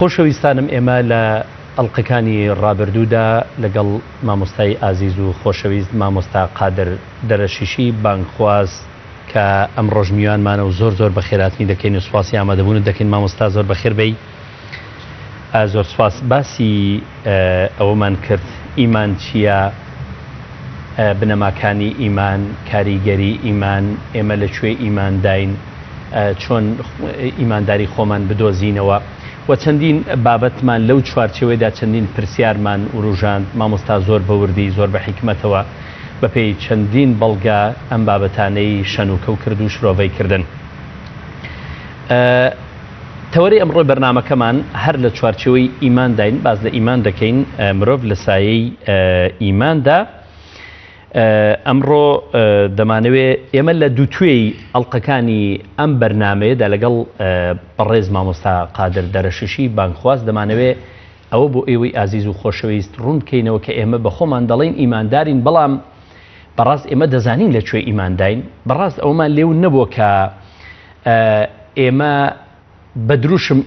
خۆشەویستانم ئێمە لە ئەڵقەکانی ڕابردوودا لەگەڵ مامۆستای ئازیز و خۆشەویست مامۆستا قادر دەرەشیشی بانگخواز کە ئەمڕۆش میوانمانە و زۆر زۆر بەخێراتنی دەکەین و سوپاسی ئامادەبوونت دەکەین مامۆستا زۆر بەخێر بێی زۆر سوپاس باسی ئەوەمان کرد ئیمان چییە بنەماکانی ئیمان کاریگەری ئیمان ئێمە لە کوێ ئیمانداین چۆن ئیمانداری خۆمان بدۆزینەوە و چەندین بابەتمان لەو چوارچێوەیدا چەندین پرسیارمان وروژاند، مامۆستا زۆر بە وردی زۆر بە حیکمەتەوە بەپێی چەندین بەڵگە ئەم بابەتانەی شەنوکەو کرد و شرۆڤەی کردن. تەوەرەی ئەمڕۆی بەرنامەکەمان هەر لە چوارچێوەی ئیمانداین، باس لە ئیمان دەکەین، مرۆڤ لە سایەی ئیماندا. ئەمڕۆ دەمانەوێ ئێمە لە دووتوێی ئەڵقەکانی ئەم بەرنامەیەدا لەگەڵ بەڕێز مامۆستا قادر دەرەششی بانگخواز دەمانەوێ ئەوە بۆ ئێوەی ئازیز و خۆشەویست ڕوون بکەینەوە کە ئێمە بە خۆمان دەڵێین ئیماندارین بەڵام بەڕاست ئێمە دەزانین لە کوێ ئیمانداین بەڕاست ئەومان لێو نەبووە کە ئێمە بە دروشم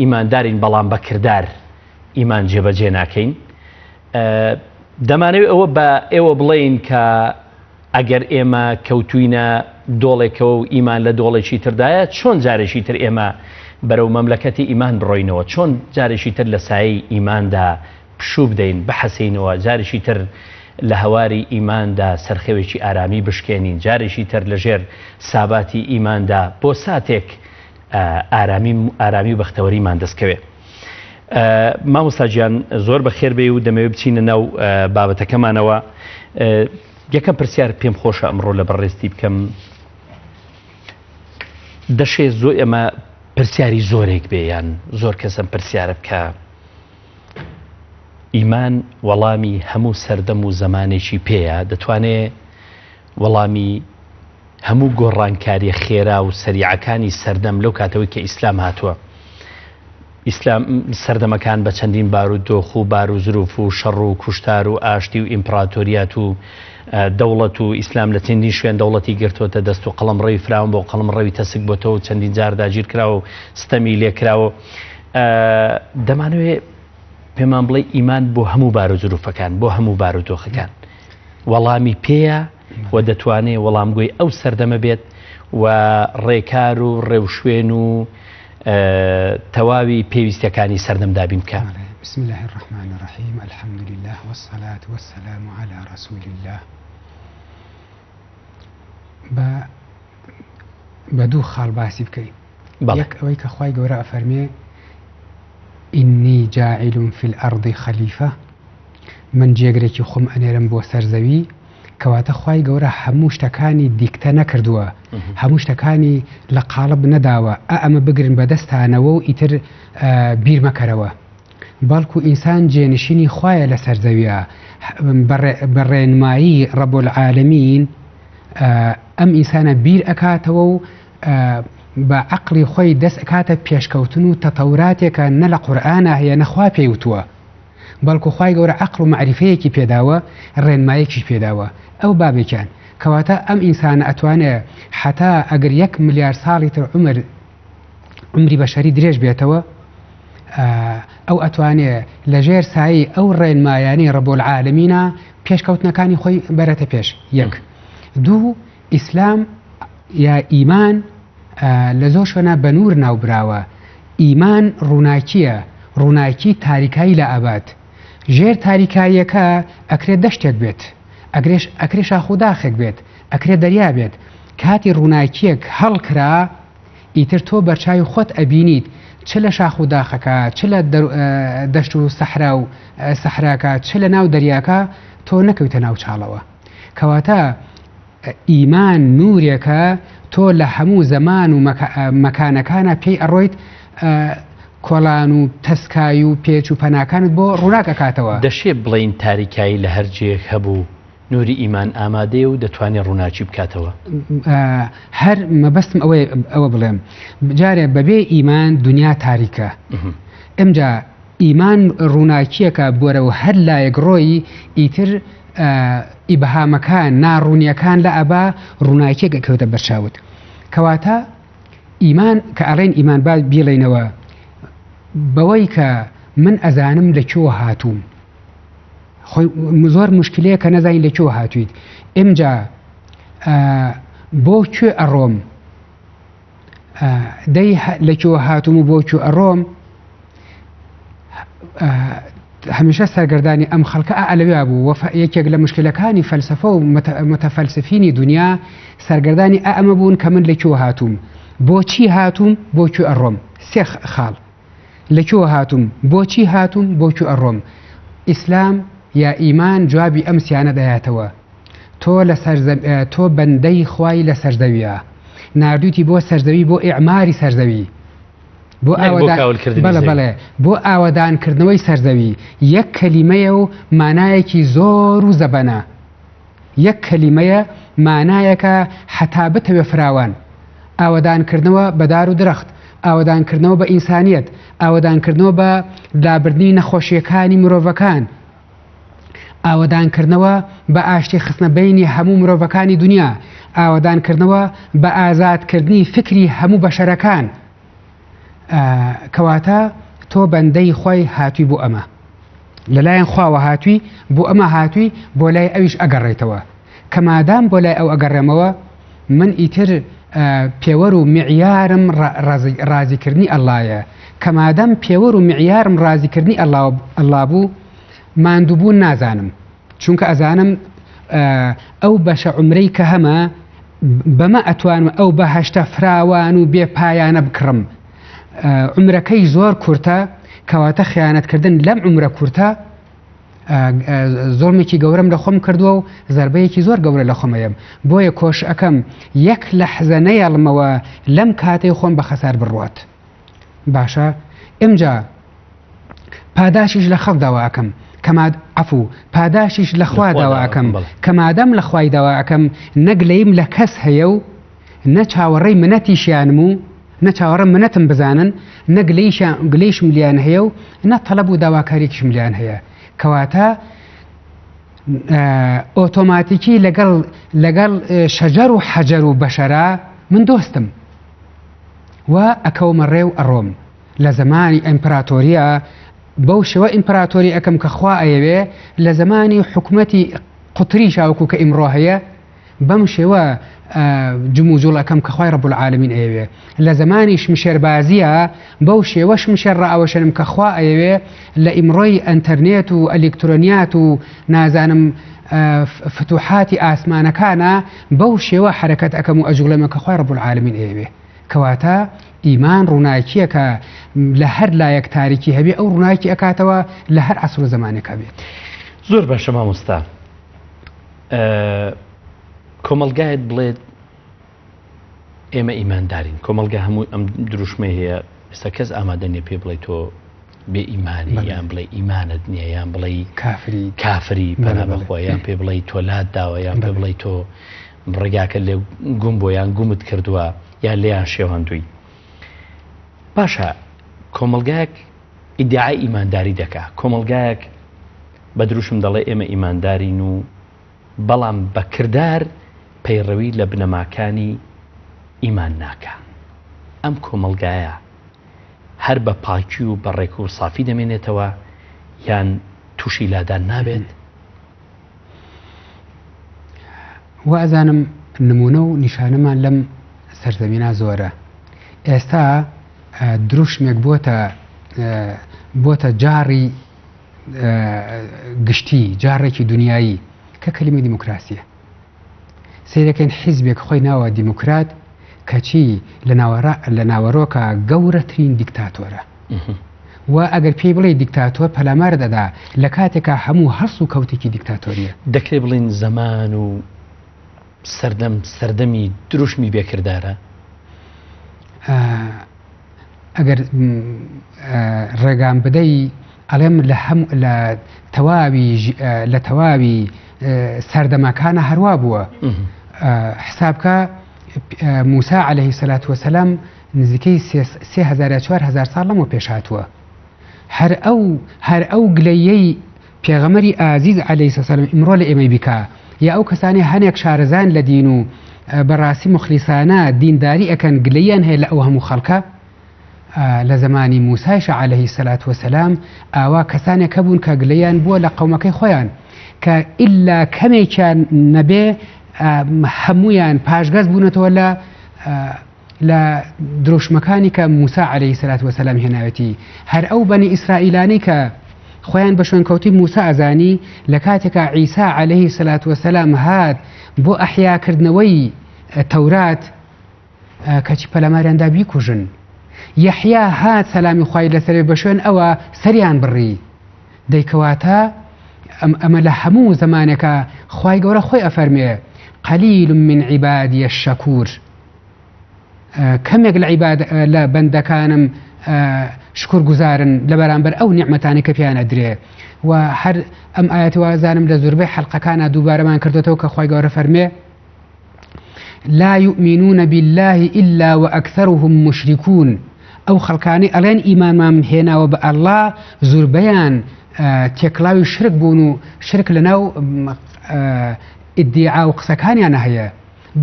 ئیماندارین بەڵام بە کردار ئیمان جێبەجێ ناکەین. دەمانەوێت ئەوە بە ئێوە بڵێین کە ئەگەر ئێمە کەوتوینە دۆڵێکەوە و ئیمان لە دۆڵێکی تردایە چۆن جارێکی تر ئێمە بەرەو مەملەکەتی ئیمان بڕۆینەوە چۆن جارێکی تر لە سایەی ئیماندا پشوو بدەین بحەسێینەوە جارێکی تر لە هەواری ئیماندا سەرخەوێکی ئارامی بشکێنین جارێکی تر لەژێر ساباتی ئیماندا بۆ ساتێک ئارامی ئارامی و بەختەوەریمان دەستکەوێ. مامۆستا گیان زۆر بەخێر بێی و دەمەوێت بچینە ناو بابەتەکەمانەوە. یەکەم پرسیار پێم خۆشە ئەمڕۆ لە بەڕێزتی بکەم دەشێ زۆ ئێمە پرسیاری زۆرێک بێ یان زۆر کەسم پرسیارە بکە ئیمان وەڵامی هەموو سەردەم و زەمانێکی پێیە دەتوانێ وەڵامی هەموو گۆڕانکاریە خێرا و سەریعەکانی سەردەم لەو کاتەوەی کە ئیسلام هاتووە ئیسلام سەردەمەکان بە چەندین بار و دۆخ و بار و زروف و شەڕ و کوشتار و ئاشتی و ئیمپراتۆریات و دەوڵەت و ئیسلام لە چەندین شوێن دەوڵەتی گرتووەتە دەست و قەڵەمڕەوی فراوان بۆ قەڵەمڕەوی تەسک بۆتەوە و چەندین جار داگیر کراوە و ستەمی لێکراوە دەمانەوێ پێمان بڵێ ئیمان بۆ هەموو بار و زروفەکان بۆ هەموو بار و دۆخەکان وەڵامی پێیە و دەتوانێ وەڵامگۆی ئەو سەردەمە بێت و ڕێکار و ڕێوشوێن و تەواوی پێویستیەکانی سەردەم دابین بکا. بسم الله الرحمن الرحیم الحمد لله والصلاة والسلام على رسول الله بە بە دوو خاڵ باسی بکەین یەک ئەوەی کە خوای گەورە ئەفەرمێ إني جاعل في الأرض خلیفە من جێگرێکی خۆم ئەنێرم بۆ سەر زەوی کەواتە خوای گەورە هەموو شتەکانی دیکتە نەکردووە هەموو شتەکانی لە قاڵب نەداوە ئە ئەمە بگرن بەدەستانەوە و ئیتر بیر مەکەرەوە بەڵکو ئینسان جێنشینی خوایە لەسەر زەویە بە ڕێنمایی رب العالمین ئەم ئینسانە بیر ئەکاتەوە و بە عەقڵی خۆی دەست ئەکاتە پێشکەوتن و تەتەوراتێکە نە لە قورئانا هەیە نە خوا پێی وتووە بەڵکو خوای گەورە عەقڵ و مەعریفەیەکی پێداوە ڕێنمایەکیش پێداوە ئەو بابێکیان کەواتە ئەم ئینسانە ئەتوانێ حەتا ئەگەر یەک ملیار ساڵی تر عومر عومری بەشەری درێژ بێتەوە ئەو ئەتوانێ لەژێر سایەی ئەو ڕێنمایانەی رب العالمینە پێشکەوتنەکانی خۆی بەرێتە پێش یەک دوو ئیسلام یا ئیمان لە زۆر شوێنا بە نوور ناوبراوە. ئیمان ڕووناکییە، ڕووناکی تاریکایی لائەبات. ژێر تاریکاییەکە ئەکرێ دەشتێک بێت، ئەگرێش ئەکرێ شاخ و داخێک بێت، ئەکرێ دەریا بێت. کاتی ڕووناکییەک هەڵکرا، ئیتر تۆ بەرچاوی خۆت ئەبینیت چ لە شاخ و داخەکە، چ لە دەشت و سەحرا و سەحراکە، چ لە ناو دەریاکە، تۆ نەکەویتە ناو چاڵەوە. کەواتە ئیمان نورێکە تۆ لە هەموو زەمان و مەکانەکانا پێی ئەڕۆیت کۆڵان و تەسکای و پێچ و پەناکانت بۆ ڕووناک ئەکاتەوە. دەشێ بڵێین تاریکایی لە هەر جێیەک هەبوو نوری ئیمان ئامادەیە و دەتوانێ ڕووناکی بکاتەوە. هەر مەبەستم ئەوەیە ئەوە بڵێم جارێ بەبێ ئیمان دونیا تاریکە ئمجا ئیمان ڕووناکییەکە بەرەو هەر لایەک ڕۆیی ئیتر ئیبهامەکان، ناڕوونییەکان لائەبا، ڕووناکییەک ئەکەوێتە بەرچاوت. کەواتە ئیمان کە ئەڵێین ئیمان با بیڵێینەوە. بەوەی کە من ئەزانم لە کوێوە هاتووم. خۆی زۆر مشکلەیە کە نەزانین لە کوێوە هاتوویت. ئمجا بۆ کوێ ئەڕۆم؟ دەی لە کوێوە هاتووم و بۆ کوێ ئەڕۆم؟ هەمیشە سەرگەردانی ئەم خەڵکە ئا لەوێ بوو وە یەکێک لە مشکلەکانی فەلسەفە و متەفەلسفینی دنیا سەرگەردانی ئا ئەمە بوون کە من لە کوێوە هاتووم بۆچی هاتووم بۆ کوێ ئەڕۆم سێ خاڵ لە کوێوە هاتووم بۆچی هاتووم بۆ کوێ ئەڕۆم ئیسلام یا ئیمان جوابی ئەم سیانە دەیاتەوە تۆ لە تۆ بەندەی خوای لە سەرزەویە ناردووتی بۆ سەرزەوی بۆ ئیعماری سەرزەوی بۆ بەڵێ بەڵێ بۆ ئاوەدانکردنەوەی سەرزەوی یەک کەلیمەیە و مانایەکی زۆر و زەبەنە یەک کەلیمەیە مانایەکە حەتا بتەوێ فراوان ئاوەدانکردنەوە بە دار و درەخت ئاوەدانکردنەوە بە ئینسانیەت ئاوەدانکردنەوە بە لابردنی نەخۆشیەکانی مرۆڤەکان ئاوەدانکردنەوە بە ئاشتی خستنە بەینی هەموو مرۆڤەکانی دنیا، ئاوەدانکردنەوە بە ئازادکردنی فکری هەموو بەشەرەکان. کەواتە تۆ بەندەی خوای هاتووی بۆ ئەمە. لەلایەن خواوە هاتووی بۆ ئەمە هاتووی بۆ لای ئەویش ئەگەڕێیتەوە. کە مادام بۆ لای ئەو ئەگەڕێمەوە من ئیتر پێوەر و معیارم ڕازیکردنی ئەڵڵایە. کە مادام پێوەر و معیارم ڕازیکردنی ئەڵڵا بوو ماندووبوون نازانم چونکە ئەزانم ئەو بەشە عومرەی کە هەمە بەمە ئەتوانم ئەو بەهەشتە فراوان و بێ پایانە بکڕم عومرەکەی زۆر کورتە کەواتە خیانەتکردن لەم عومرە کورتە زۆڵمێکی گەورەم لە خۆم کردووە و زربەیەکی زۆر گەورە لە خۆمەیەم بۆیە کۆش ئەەکەم یەک لە حزە نەیەڵمەوە لەم کاتەی خۆم بە خەسار بڕوات باشە ئمجا پاداشیش لە خەڵک داوا ئەکەم کە ماد عەفو پاداشیش لە خوا داوا ئەکەم کە مادەم لە خوای داوا ئەکەم نە گلەییم لە کەس هەیە و نە چاوەڕێی منەتیشیانم و نە چاوەڕێم منەتم بزانن نە گلەیشیان گلەیشم لیان هەیە و نە تەڵەب و داواکاریەکیشم لیان هەیە کەواتە ئۆتۆماتیکی لەگەڵ لەگەڵ شەجەر و حەجەر و بەشەرا من دۆستم و ئەکەومە ڕێ و ئەڕۆم لە زەمانی ئیمپراتۆریە بەو شێوە ئیمپراتۆری ئەکەم کە خوا ئەیەوێ، لە زەمانی حکومەتی قوتریشا وەکو کە ئیمڕۆ هەیە بەم شێوە جموجوڵ ئەکەم کە خوای رب العالمین ئەیەوێ، لە زەمانی شمشێربازیە بەو شێوە شمشێر ڕائەوەشێنم کە خوا ئەیەوێ، لە ئیمڕۆی ئەنتەرنێت و ئەلیکترۆنیات و نازانم فتوحاتی ئاسمانەکانا بەو شێوە حەرەکەت ئەکەم و ئەجوڵێمە کە خوای رب العالمین ئەیەوێ. کەواتە ئیمان ڕووناکییەکە لە هەر لایەک تاریکی هەبێ ئەو ڕووناکی ئەکاتەوە لە هەر عەسر و زەمانێک هەبێت. زۆر باشە مامۆستا کۆمەڵگایەت بڵێت ئێمە ئیماندارین کۆمەڵگا هەموو ئەم دروشمەی هەیە ئێستا کەس ئامادە نیە پێ بڵێ تۆ بێ ئیمانی یان بڵێ ئیمانت نییە یان بڵێ کافری کافری پەنا بەخوا یان پێ بڵێ تۆ لات داوە یان پێ بڵێ تۆ ڕێگاکە لێ گوم بۆ یان گومت کردووە یان لێیان شێواندووی باشە کۆمەڵگایەک ئیدعای ئیمانداری دەکا کۆمەڵگایەک بە دروشم دەڵێ ئێمە ئیماندارین و بەڵام بە کردار پەیڕەوی لە بنەماکانی ئیمان ناکا ئەم کۆمەڵگایە هەر بە پاکی و بە ڕێک و سافی دەمێنێتەوە یان تووشی لادان نابێت؟ وا ئەزانم نمونە و نیشانەمان لەم سەرزەمینە زۆرە ئێستا دروشمێک بۆتە بۆتە جاڕی گشتی جاڕێکی دنیایی کە کەلیمەی دیموکراسیە سەیرەکەین حیزبێک خۆی ناوە دیموکرات کەچی لە ناوەرۆکە گەورەترین دیکتاتۆرە و ئەگەر پێی بڵێ دیکتاتۆر پەلامار دەدا لە کاتێکا هەموو هەڵس و کەوتێکی دیکتاتۆریە. دەکرێ بڵێین زەمان و سەردەم سەردەمی دروشمی بێکردارە؟ ئەگەر ڕێگام بدەی ئەڵێم لە هەم لە تەواوی لە تەواوی سەردەمەکانە هەروا بووە حسابکە موسا عليه سلات وسلام نزیکەی سێ هەزار یا 4000 ساڵ لەمەوە پێش هاتووە هەر ئەو هەر ئەو گلەیەی پێغەمەری ئازیز عەلەیهی سەلام ئیمڕۆ لە ئێمەی بکا یا ئەو کەسانەی هەنێک شارەزان لە دین و بەڕاستی موخلیسانە دینداری ئەکەن گلەییان هەیە لە ئەو هەموو خەڵکە. لە زەمانی موسایشا علیە الصلوە والسلام ئاوا کەسانێک هەبوون کە گلەیان بووە لە قەومەکەی خۆیان کە ئیلا کەمێکیان نەبێ هەموویان پاشگەز بوونەتەوە لە لە دروشمەکانی کە موسا علیە الصلوە والسلام هێناوێتی. هەر ئەو بەنی ئیسرائیلانەی کە خۆیان بە شوێنکەوتوی موسا ئەزانی لە کاتێکا عیسا علیە الصلوە والسلام هات بۆ ئەحیاکردنەوەی تەورات کەچی پەلاماریان دا بیکوژن. یەحیا هات سەلامی خوای لەسەر بێ بە شوێن ئەوە سەریان بڕی. دەی کەواتە ئەمە لە هەموو زەمانێکا خوای گەورە خۆی ئەفەرمێ قلیل من عبادی الشکور کەمێک لە عیباد لە بەندەکانم شکر گوزارن لە بەرامبەر ئەو نیعمەتانی کە پێیان ئەدرێ و هەر ئەم ئاەتی وازانم لە زۆربەی حەلقەکانە دووبارەمان کردێتەوە کە خوای گەورە فەرمێ لا یؤمنون باللە الا واکثرهم مشرکون ئەو خەڵکانەی ئەڵێن ئیمانمان هێناوە بە اللە زوربەیان تێکڵاوی شرک بوون و شرک لەناو ئیدیعا و قسەکانیانە هەیە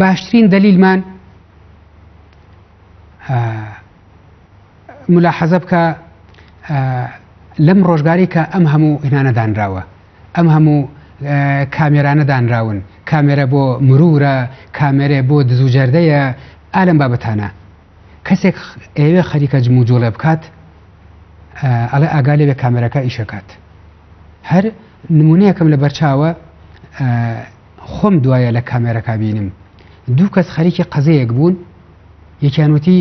باشترین دەلیلمان ملاحەزە بکە لەم ڕۆژگاری کە ئەم هەموو هێنانە دانراوە ئەم هەموو کامێرانە دانراون، کامێرە بۆ مرورە، کامێرە بۆ دز و جەردەیە، ئا لەم بابەتانە. کەسێک ئەیەوێ خەریکە جموجوڵێ بکات، ئەڵێ ئاگا لێ بێ کامێرەکە ئیشەکات. هەر نمونەیەکم لە بەرچاوە خۆم دوایە لە کامێرەکە بینم. دوو کەس خەریکی قەزەیەک بوون، یەکیان وتی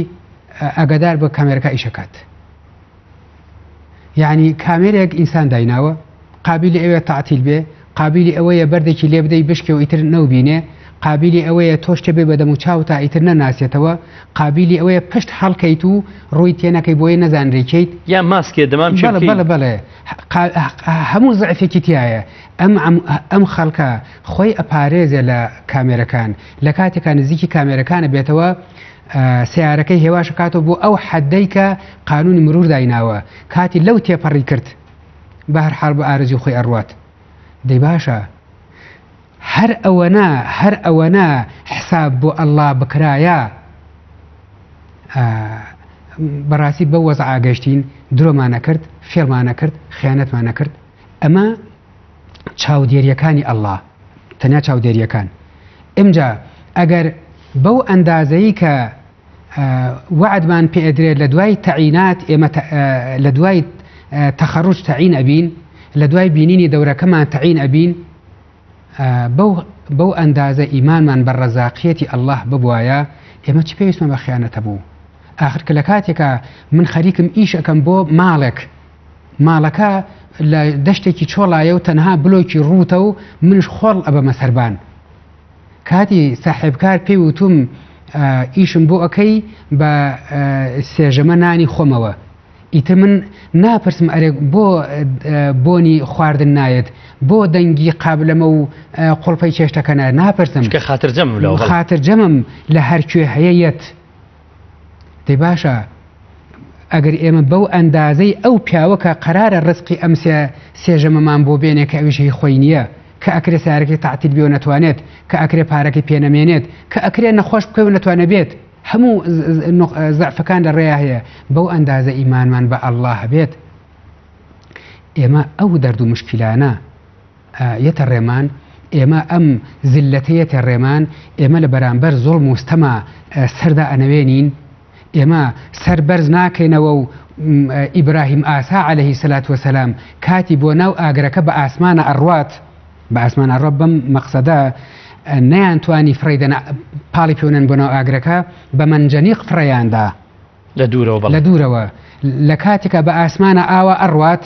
ئاگادار بە کامێرەکە ئیشەکات. یعنی کامێرێک ئینسان دایناوە قابلی ئەوێ تەعتیل بێ قابلی ئەوەیە بەردێکی لێ بدەی بشکێ و ئیتر نەوبینێ قابلی ئەوەیە تۆ شتێ بێ بەدەم و چاو تا ئیتر نەناسێتەوە قابلی ئەوەیە پشت هەڵکەیت و ڕووی تێنەکەی بۆیە نەزانرێ کێیت. یان ماسکێ دەمام چێ بەڵێ بکەی. بەڵێ بەڵێ هەموو زەعفێکی تیایە ئەم ئەم خەڵکە خۆی ئەپارێزێ لە کامێرەکان لە کاتێکا نزیکی کامێرەکانە بێتەوە سەیارەکەی هێواش ئەکاتەوە بۆ ئەو حەدەی کە قانونی مرور دایناوە کاتی لەو تێپەڕی کرد بە هەر حاڵ بە ئارەزوی خۆی ئەڕوات دەی باشە هەر ئەوەنە هەر ئەوەنە حساب بۆ ئەللا بکرایە بەڕاستی بە وەزع گەشتین درۆمانە کرد فێڵمانە کرد خیانەتمانە کرد ئەمە چاودێریەکانی ئەللا تەنیا چاودێریەکان ئمجا ئەگەر بەو ئەندازەی کە وەعدمان پێ ئەدرێت لە دوای تەعینات ئێمە لە دوای تەخەڕوج تەعین ئەبین لە دوای بینینی دەورەکەمان تەعین ئەبین بەو بەو ئەندازە ئیمانمان بە ڕەزاقیەتی ئەلله ببوایە ئێمە چ پێویستمان بە خیانەتە بوو ئاخر کە لە کاتێکا من خەریکم ئیش ئەکەم بۆ ماڵێک ماڵەکە لە دەشتێکی چۆڵایە و تەنها بلۆکی ڕووتە و منش خۆڵ ئەبەمە سەربان کاتی ساحێبکار پێی وتوم ئیشم بۆ ئەکەی بە سێژەمە نانی خۆمەوە ئیتر من ناپرسم ئەرێ بۆ بۆنی خواردن نایەت بۆ دەنگی قابلەمە و قوڵپەی چێشتەکە نایەت ناپرسم چونکە خاترجەمم لەوە بەڵێ. خاترجەمم لە هەر کوێ هەیە یەت دەی باشە ئەگەر ئێمە بەو ئەندازەی ئەو پیاوە کە قەرارە ڕزقی ئەم سێ سێژەمەمان بۆ بێنێ کە ئەویش هی خۆی نییە کە ئەکرێ سەیارەکەی تەعتیل بێ و نەتوانێت کە ئەکرێ پارەکەی پێ نەمێنێت کە ئەکرێ نەخۆش بکەوێ و نەتوانێ بێت هەموو زەعفەکان لە ڕێیا هەیە بەو ئەندازە ئیمانمان بە ئەڵڵا هەبێت ئێمە ئەو دەرد و مشکیلانە یەتە ڕێمان، ئێمە ئەم زیللەتە یەتە ڕێمان، ئێمە لە بەرامبەر زوڵم و ستەما سەر دائەنەوێنین، ئێمە سەر بەرز ناکەینەوە و ئیبراهیم ئاسا عەلەیهی سەلات وەسەلام کاتی بۆ ناو ئاگرەکە بە ئاسمانە ئەڕوات، بە ئاسمان ئەڕوات بەم مەقسەدە نەیانتوانی فڕێیدەنە پاڵی پێونەن بۆ ناو ئاگرەکە بە مەنجەنیق فڕێیاندا. لە دوورەوە بەڵێ. لە دوورەوە لە کاتێکا بە ئاسمانە ئاوا ئەڕوات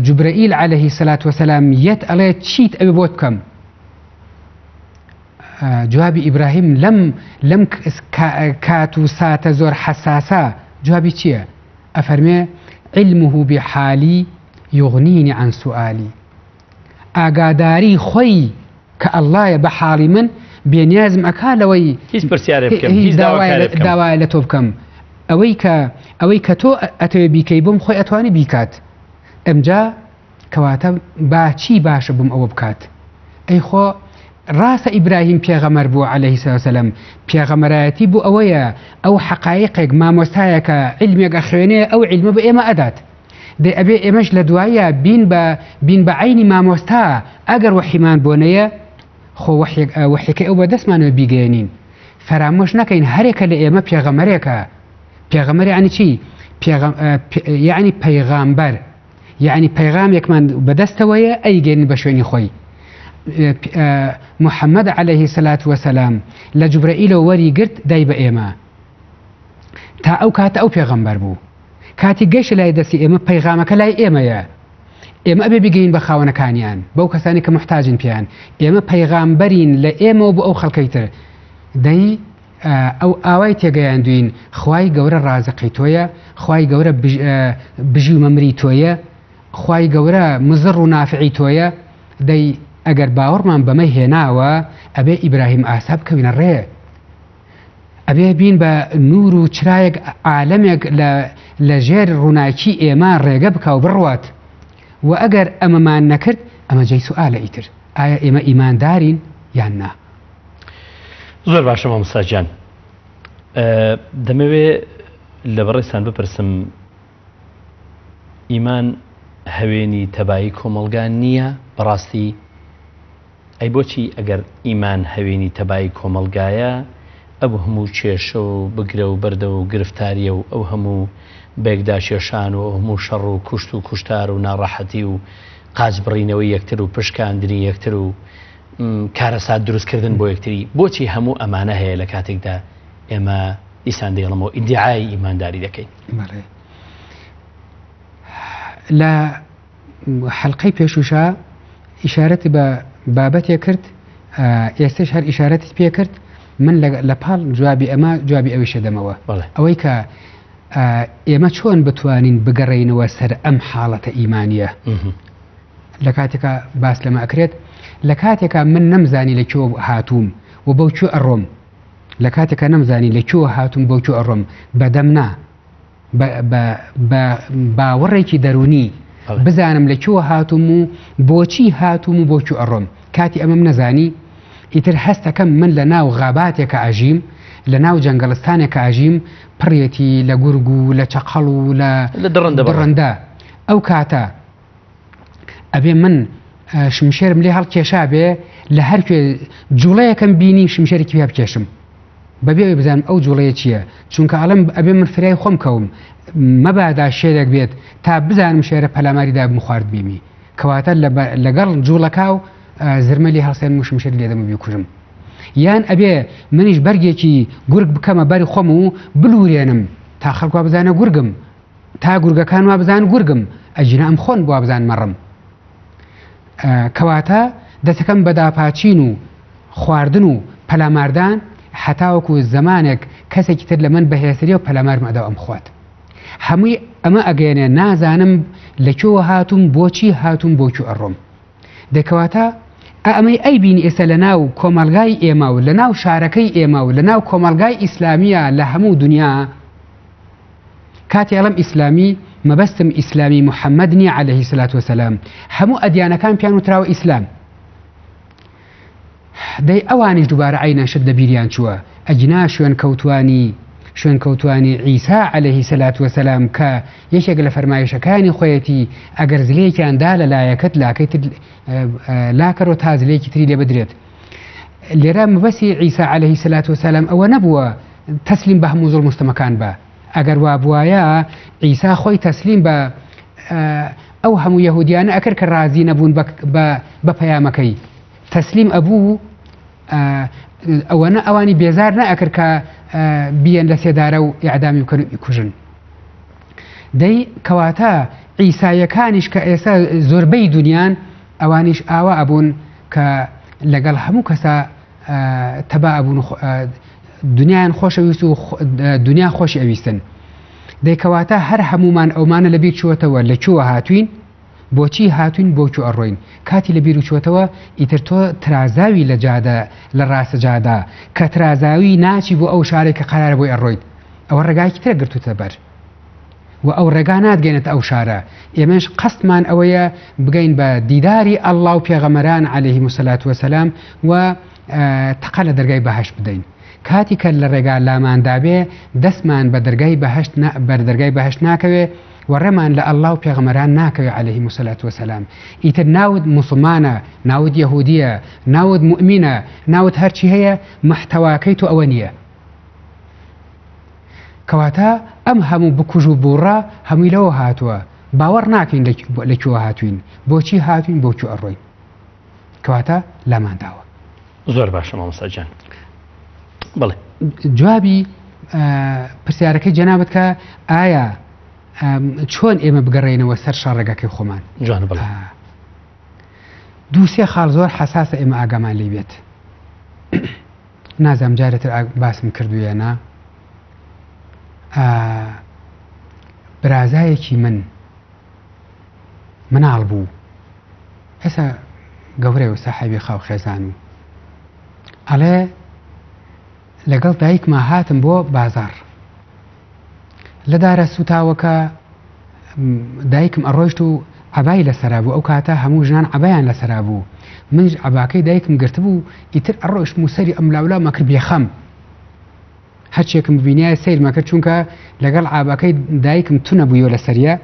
جوبرەئیل عەلەیهی سەلات وەسەلام یەت ئەڵێ چیت ئەوێ بۆت بکەم جوابی ئیبراهیم لەم لەم کات و ساتە زۆر حەساسە جوابی چییە؟ ئەفەرمێ علمه بحالی یغنینی عن سؤالی ئاگاداری خۆی کە ئەڵڵایە بە حاڵی من بێنیازم ئەکا لەوەی هیچ پرسیارێ بکەم هیچ داوایەک بکەم داوایە لە تۆ بکەم ئەوەی کە ئەوەی کە تۆ ئەتەوێ بیکەی بۆم خۆی ئەتوانی بیکات ئەمجا کەواتە با چی باشە بم ئەوە بکات ئەی خۆ. ڕاستە ئیبراهیم پێغەمەر بوو عەلەیهی سڵاو سەلام، پێغەمەرایەتی بۆ ئەوەیە ئەو حەقایقێک مامۆستایەکە عیلمێک ئەخوێنێ ئەو عیلمە بۆ ئێمە ئەدات. دەی ئەبێ ئێمەش لە دواییا بین بە بین بە عەینی مامۆستا ئەگەر وەحیمان بۆ نەیە خۆ وەحیەک وەحیەکەی ئەو بە دەستمانەوە بیگەیەنین. فەرامۆش نەکەین هەرێکە لە ئێمە پێغەمەرێکە. پێغەمەر یەعنی چی؟ پێغەم یەعنی پەیغامبەر. یەعنی پەیغامێکمان بەدەستەوەیە ئەیگەێنین بە شوێنی خۆی. محەممەد عەلەیهی سەلات وەسەلام لە جوبرەئیلەوە وەری گرت دای بە ئێمە. تا ئەو کاتە ئەو پێغەمبەر بوو. کاتی گەیشتە لای دەستی ئێمە پەیغامەکە لای ئێمەیە. ئێمە ئەبێ بگەین بە خاوەنەکانیان، بەو کەسانی کە محتاجن پێیان. ئێمە پەیغامبەرین لە ئێمەوە بۆ ئەو خەڵکەی تر. دەی ئەو ئاوای تێگەیاندوین خوای گەورە ڕازقی تۆیە، خوای گەورە بژی و مەمری تۆیە، خوای گەورە مزڕ و نافعی تۆیە، دەی ئەگەر باوەڕمان بەمە هێناوە ئەبێ ئیبراهیم ئاسا بکەوینە ڕێ، ئەبێ بین بە نور و چرایەک عالەمێک لە ژێر ڕووناکی ئێمە ڕێگە بکا و بڕوات، وە ئەگەر ئەمەمان نەکرد ئەمە جێی سوئالە ئیتر ئایا ئێمە ئیماندارین یان نا؟ زۆر باشە مامۆستا گیان دەمەوێ لە بەڕێزتان بپرسم ئیمان هەوێنی تەبایی کۆمەڵگا نییە بەڕاستی ئەی بۆچی ئەگەر ئیمان هەوێنی تەبایی کۆمەڵگایە ئەو هەموو کێشە و بگرە و بەردە و گرفتاریە و ئەو هەموو بەیەکداکێشان و ئەو هەموو شەڕ و کوشت و کوشتار و ناڕەحەتی و قاچ بڕینەوەی یەکتر و پشکاندنی یەکتر و کارەسات دروستکردن بۆ یەکتری بۆچی هەموو ئەمانە هەیە لە کاتێکدا ئێمە دیسان دەیڵمەوە ئیدعای ئیمانداری دەکەین؟ بەڵێ لە حەلقەی پێشوشا ئیشارەتی بە بابەتێ کرد ئێستش هەر ئیشارەتت پێ کرد من لە پاڵ جوابی ئەمە جوابی ئەویشە دەمەوە ئەوەی کە ئێمە چۆن بتوانین بگەڕێینەوە سەر ئەم حاڵەتە ئیمانیە لە کاتێکا باس لەمە ئەکرێت لە کاتێکا من نەمزانی لە کوێ هاتووم و بەو کوێ ئەڕۆم لە کاتێکا نەمزانی لە کوێ هاتووم بەو کوێ ئەڕۆم بەدەم نا بە باوەڕێکی دەرونی بزانم لە کوێ هاتووم و بۆچی هاتووم و بۆ کوێ ئەڕۆم کاتی ئەمەم نەزانی ئیتر هەستەکەم من لە ناو غاباتێکە ئەژیم لە ناو جەنگەڵستانێکە ئەژیم پڕێتی لە گورگ و لە چەقەڵ و لە دڕندە ئەو کاتە ئەبێ من شمشێرم لێ هەڵکێشا بێ لە هەر کوێ جوڵەیەکەم بینی شمشێرێکی پیا بکێشم بەبێ ئەوەی بزانم ئەو جوڵەیە چییە چونکە ئەڵم ئەبێ من فرای خۆم کەوم مەبادا شێرێک بێت تا بزانم شێرە پەلاماری دا بمخوارد بیمی کەواتە لەگەڵ جوڵەکە و زرمە لێ هەڵسێن و شمشێر لێدەم و بیکوژم یان ئەبێ منیش بەرگێکی گورگ بکەمە بەری خۆم و بلورێنم تا خەڵک وا بزانە گورگم تا گورگەکان وابزان گورگم ئەگینا ئەم خۆن وابزان مەڕم کەواتە دەستەکەم بە داپاچین و خواردن و پەلاماردان هەتاوەکو زەمانێک کەسێکی تر لە من بەهێزتری و پەلامارم ئەدا ئەم خوات هەمووی ئەمە ئەگەێنێ نازانم لە کوێوە هاتووم بۆچی هاتووم بۆ کوێ ئەڕۆم دەکەواتە ئەمەی ئەیبینی ئێستا لە ناو کۆمەلگای ئێمە و لە ناو شارەکەی ئێمە و لە ناو کۆمەلگای ئیسلامیە لە هەموو دنیا کاتێ ئەڵێم ئیسلامی مەبەستم ئیسلامی محەممەد نییە عەلەیهی سەلات وەسەلام هەموو ئەدیانەکان پیان وتراوە ئیسلام دەی ئەوانیش دووبارە عینەن شت لە بیریان چووە ئەگینا شوێن کەوتوانی شوێن کەوتوانی عیسا عەلەیهی سەلات وەسەلام کە یەکێک لە فەرمایشەکانی خۆیەتی ئەگەر زلەیەکیان دا لە لایەکەت لاکەی تر لاکەرۆ تا زلەیەکی تری لێ بدرێت لێرە مەبەستی عیسا عەلەیهی سەلات وەسەلام ئەوە نەبووە تەسلیم بە هەموو زوڵم و ستەمەکان بە ئەگەر وابوایە عیسا خۆی تەسلیم بە ئەو هەموو یەهودیانە ئەکرد کە ڕازی نەبوون بە پەیامەکەی تەسلیم ئەبوو ئەوەنە ئەوانی بێزار نەئەکرد کە بیەن لە سێدارە و ئیعدامی بکەن و کوژن دەی کەواتە عیسایەکانیش کە ئێستا زۆربەی دنیان ئەوانیش ئاوا ئەبوون کە لەگەڵ هەموو کەسا تەبا ئەبوون دنیایان خۆشەویست و دنیا خۆشی ئەویستن دەی کەواتە هەر هەمومان ئەومانە لەبیر چووەتەوە لە کوێوە هاتوین بۆچی هاتوین بۆ کوێ ئەڕۆین کاتی لە بیر چووەتەوە ئیتر تۆ ترازاوی لە جادە لە ڕاستە جادا کە ترازاوی ناچی بۆ ئەو شارێک کە قەرارە بۆی ئەڕۆیت ئەوە ڕێگایەکی ترە گرتوتە بەر. و ئەو ڕێگا ناتگەێنێتە ئەو شارە. ئێمەش قەستمان ئەوەیە بگەین بە دیداری ئەڵڵا و پێغەمەران عەلەیهیم الصلوة والسلام و تەقە لە دەرگای بەهەشت بدەین. کاتی کە لە ڕێگا لامان دابێ دەستمان بە دەرگای بەهەشت بەر دەرگای بەهەشت ناکەوێ و ڕێمان لە ئەڵڵا و پێغەمەران ناکەوێ عەلەیهیم الصلوة والسلام. ئیتر ناوت موسڵمانە، ناوت یەهودیە، ناوت موئمینە، ناوت هەرچی هەیە محتەواکەی تۆ ئەوە نییە. کەواتە ئەم هەموو بکوژ و بوڕە هەمووی لەوە هاتووە باوەڕ ناکەین لە کوێوە هاتوین، بۆچی هاتوین، بۆ کوێ ئەڕۆین. کەواتە لامان داوە. زۆر باشە مامۆستا گیان. بەڵێ. جوابی پرسیارەکەی جەنابت کە ئایا چۆن ئێمە بگەڕێینەوە سەر شەڕێگەکەی خۆمان؟ جوانە بەڵێ. دوو سێ خاڵ زۆر حەساسە ئێمە ئاگامان لێ بێت. نازانم جارێتر باسم کردوویە نا. برازایەکی من مناڵ بوو، ئێستا گەورەیە و ساحێبی خاو خێزان و ئەڵێ لەگەڵ دایکما هاتم بۆ بازاڕ، لە دارە سوتاوەکە دایکم ئەڕۆیشت و عەبای لەسەرا بوو، ئەو کاتە هەموو ژنان عەبایان لەسەرا بوو، منیش عەباکەی دایکم گرتبوو، ئیتر ئەڕۆیشتم و سەری ئەملاولاما کرد بێخەم، هەرچێکم ببینایە سەیرمە کرد، چونکە لەگەڵ عابەکەی دایکم تونە بوویەوە لەسەریە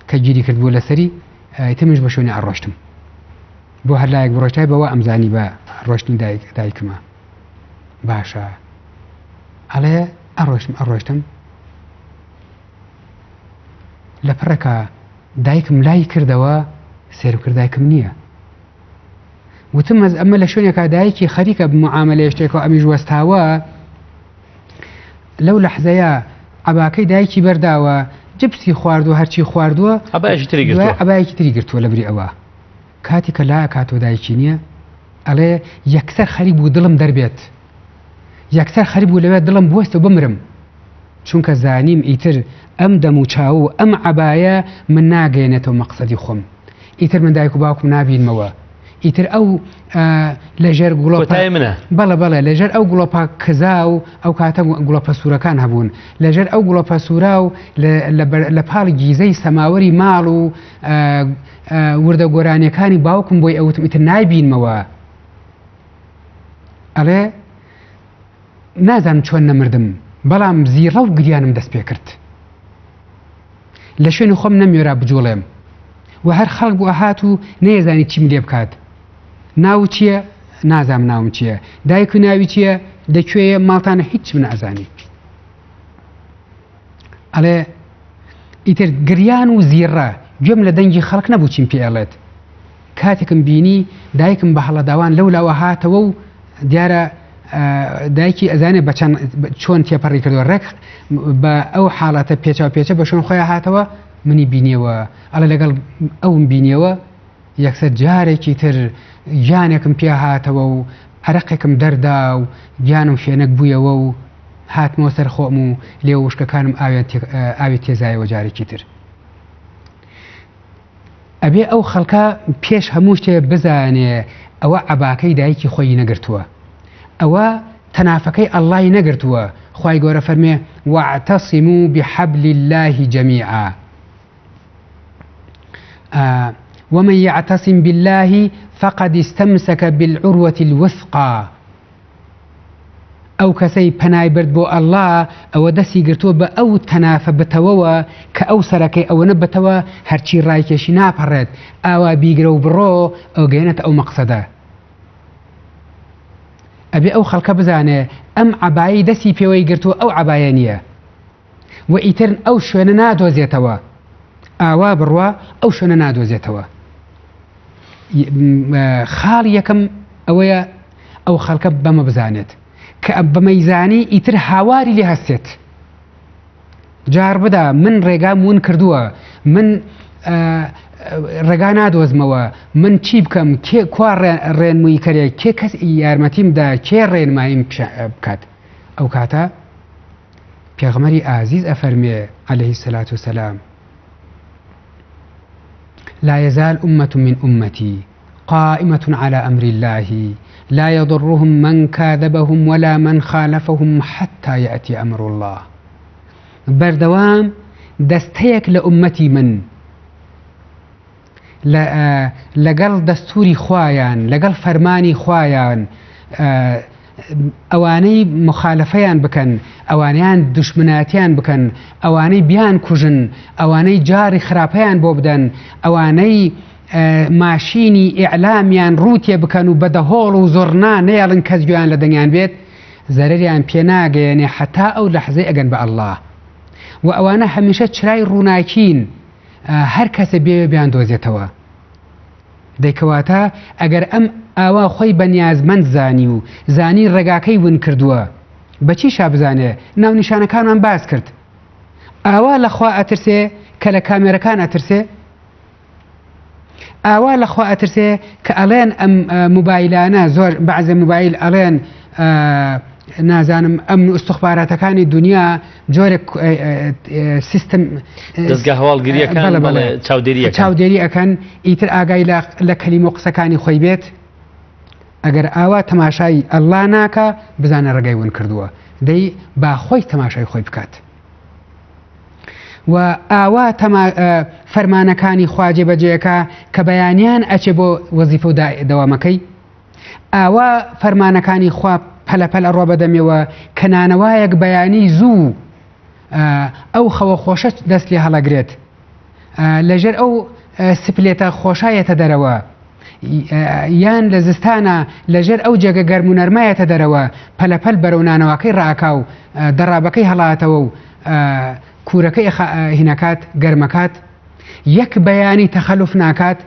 کە گیری کردبوو لەسەری، ئیتر منیش بە شوێنی ئەڕۆشتم بۆ هەر لایەک بڕۆشتای بەوە ئەمزانی بە ڕۆشتنی دایکمە. باشە ئەڵێ ئەڕۆشتم ئەڕۆشتم لە پڕێکا دایکم لای کردەوە سێرم کرد دایکم نییە. وتم ئەز ئەمە لە شوێنێکا دایکی خەریکە معاملەیە شتێکەوە ئەمیش وەستاوە. لەو لەحزەیە عەباکەی دایکی بەرداوە، جپسی خواردووە، هەرچی خواردووە عەبایەکی تری گرتووە، عەبایەکی تری گرتووە لەبری ئەوە. کاتی کە لا کاتۆ دایکی نییە، ئەڵێ یەکسەر خەریک بوو دڵم دەربێت، یەکسەر خەریک بوو لەوێ دڵم بوەستە و بمرم، چونکە زانیم ئیتر ئەم دەم و چاو و ئەم عەبایە من ناگەیەنێتەوە مەقسەدی خۆم، ئیتر من دایک و باوکم نابینمەوە، ئیتر ئەو لەژێر گوڵۆپە کۆتایی منە. بەڵێ بەڵێ لەژێر ئەو گوڵۆپە کزا و ئەو کاتە گوڵۆپە سوورەکان هەبوون، لەژێر ئەو گوڵۆپە سوورا و لە پاڵ گیزەی سەماوەری ماڵ و وردە گۆرانیەکانی باوکم بۆی ئەوتم ئیتر نایبینمەوە. ئەڵێ نازانم چۆن نەمردم، بەڵام زیڕە و گریانم دەست پێ کرد. لە شوێنی خۆم نەموێرا بجوڵێم و هەر خەڵک بوو ئەهات و نەیەزانی چیم لێ بکات. ناوت چییە؟ نازانم ناوم چییە. دایک و ناوی چییە؟ لە کوێیە؟ ماڵتانە؟ هیچم نازانی. ئەڵێ ئیتر گریان و زیڕە، گوێم لە دەنگی خەڵک نەبوو چیم پێ ئەڵێت. کاتێکم بینی دایکم بە هەڵەداوان لەو لاوە هاتەوە و دیارە دایکی ئەزانێ بە چەند چۆن تێپەڕی کردووە، ڕێک بە ئەو حاڵەتە پێچاو پێچە بە شوێن خۆیان هاتەوە، منی بینیەوە. ئەڵێ لەگەڵ ئەوم بینیەوە یەکسەر جارێکی تر گیانێکم پێ هاتەوە و عەرەقێکم دەردا و گیانم فێنک بوویەوە و هاتمەوە سەر خۆم و لێوە وشکەکانم ئاوی تێزایەوە جارێکی تر. ئەبێ ئەو خەڵکە پێش هەموو شتێ بزانێ ئەوە عەباکەی دایکی خۆی نەگرتووە، ئەوە تەنافەکەی ئەڵڵای نەگرتووە، خوای گەورە فەرمێ واعتصموا بحبل اللە جمیعا ومن یعتصم باللە فقد استمسک بالعروة الوثقی. ئەو کەسەی پەنای برد بۆ اللە ئەوە دەستی گرتووە بە ئەو تەنافە بتەوەوە کە ئەو سەرەکەی ئەوەنە بتەوە هەرچی ڕایکێشی ناپەڕێت، ئاوا بیگرە و بڕۆ ئەوگەیەنێتە ئەو مەقسەدە. ئەبێ ئەو خەڵکە بزانێ ئەم عەبایەی دەستی پێوەی گرتووە ئەو عەبایە نییە و ئیتر ئەو شوێنە نادۆزێتەوە، ئاوا بڕوا ئەو شوێنە نادۆزێتەوە. خاڵی یەکەم ئەوەیە ئەو خەڵکە بەمە بزانێت کە بەمەیزانی ئیتر هاواری لێ هەستێت جار بدا من ڕێگام ون کردووە من ڕێگا نادۆزمەوە من چی بکەم کێ کوا ڕێنمووی کەرێک کێ کەس یارمەتیم دا کێ ڕێنماییم بکات ئەو کاتە پێغمەری ئازیز ئەفەرمێ عليه الصلاة والسلام لا يزال أمة من أمتي قائمة على أمر الله لا يضرهم من كاذبهم ولا من خالفهم حتى يأتي أمر الله. بەردەوام دەستەیەک لە ئوممەتی من لەگەڵ دەستوری خوایان لەگەڵ فەرمانی خوایان ئەوانەی مخالفەیان بکەن ئەوانیان دوشمناتیان بکەن ئەوانەی بیان کوژن ئەوانەی جاری خراپەیان بۆ بدەن ئەوانەی ماشینی ئیعلامیان ڕووتێ بکەن و بە دەهۆڵ و زوڕنا نەیەڵن کەس گوێیان لە دەنگیان بێت زەرەریان پێ ناگەیەنێ حەتا ئەو لەحزەی ئەگەن بە اللە و ئەوانە هەمیشە چرای ڕووناکین هەر کەسێ بێوێ بیان دۆزێتەوە دەیکەواتە ئەگەر ئەم ئاوا خۆی بە نیازمەند زانی و زانی ڕێگاکەی ون کردووە بەچی شا بزانێ ناونیشانەکانمان باس کرد ئاوا لەخوا ئەترسێ کە لە کامێرەکان ئەترسێ ئاوا لە خوا ئەترسێ کە ئەڵێن ئەم موبایلانە زۆر بەعزە موبایل ئەڵێن نازانم ئەمن و ئیستخباراتەکانی دنیا جۆرێک سیستم دەزگا هەواڵگریەکان بەڵێ چاودێری چاودێری ئەکەن ئیتر ئاگای لە کەلیمە و قسەکانی خۆی بێت ئەگەر ئاوا تەماشای ئەللا ناکە بزانە ڕێگای ون کردووە دەی با خۆی تەماشای خۆی بکات. و ئاوا تەما فەرمانەکانی خوا جێبەجێکا کە بەیانیان ئەچێ بۆ وەزیفە و دەوامەکەی ئاوا فەرمانەکانی خوا پەلەپەل ئەڕوا بەدەمێوە کە نانەوایەک بەیانی زوو ئەو خەوە خۆشە دەست لێ هەڵەگرێت لەژێر ئەو سپلێتە خۆشایەتە دەرەوە یان لە زستانە لەژێر ئەو جێگە گەرم و نەرمایەتە دەرەوە پەلەپەل بەرەو نانەواکەی ڕاکا و دەڕابەکەی هەڵاتەوە و کوورەکەی هینەکات گەرمەکات یەک بەیانی تەخەلوف ناکات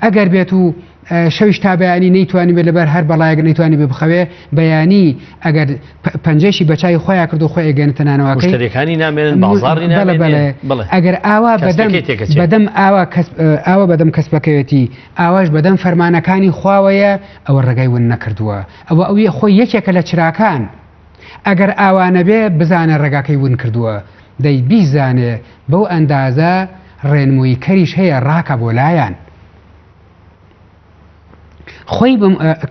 ئەگەر بێت و شەویش تا بەیانی نەیتوانی بێت لەبەر هەر بەڵایەک نەیتوانی بێ بخەوێ بەیانی ئەگەر پەنجەشی بە چای خۆیان کرد و خۆی ئەگەێنێتە نانەواکەی مشتەریەکانی نامێنن بازاڕی بەڵێ بەڵێ بەڵێ ئەگەر ئاوا بەدەم کەسەکەی تێکەچێ. بەدەم ئاوا کەس ئاوا بەدەم کەسبەکەوێتی ئاواش بەدەم فەرمانەکانی خواوەیە ئەوە ڕێگای ون نەکردووە ئەوە ئەوی خۆی یەکێکە لە چراکان ئەگەر ئاوا نەبێ بزانە ڕێگاکەی ون کردووە دەی بیزانێ بەو ئەندازە ڕێنموویی کەریش هەیە ڕاکە بۆ لایان خۆی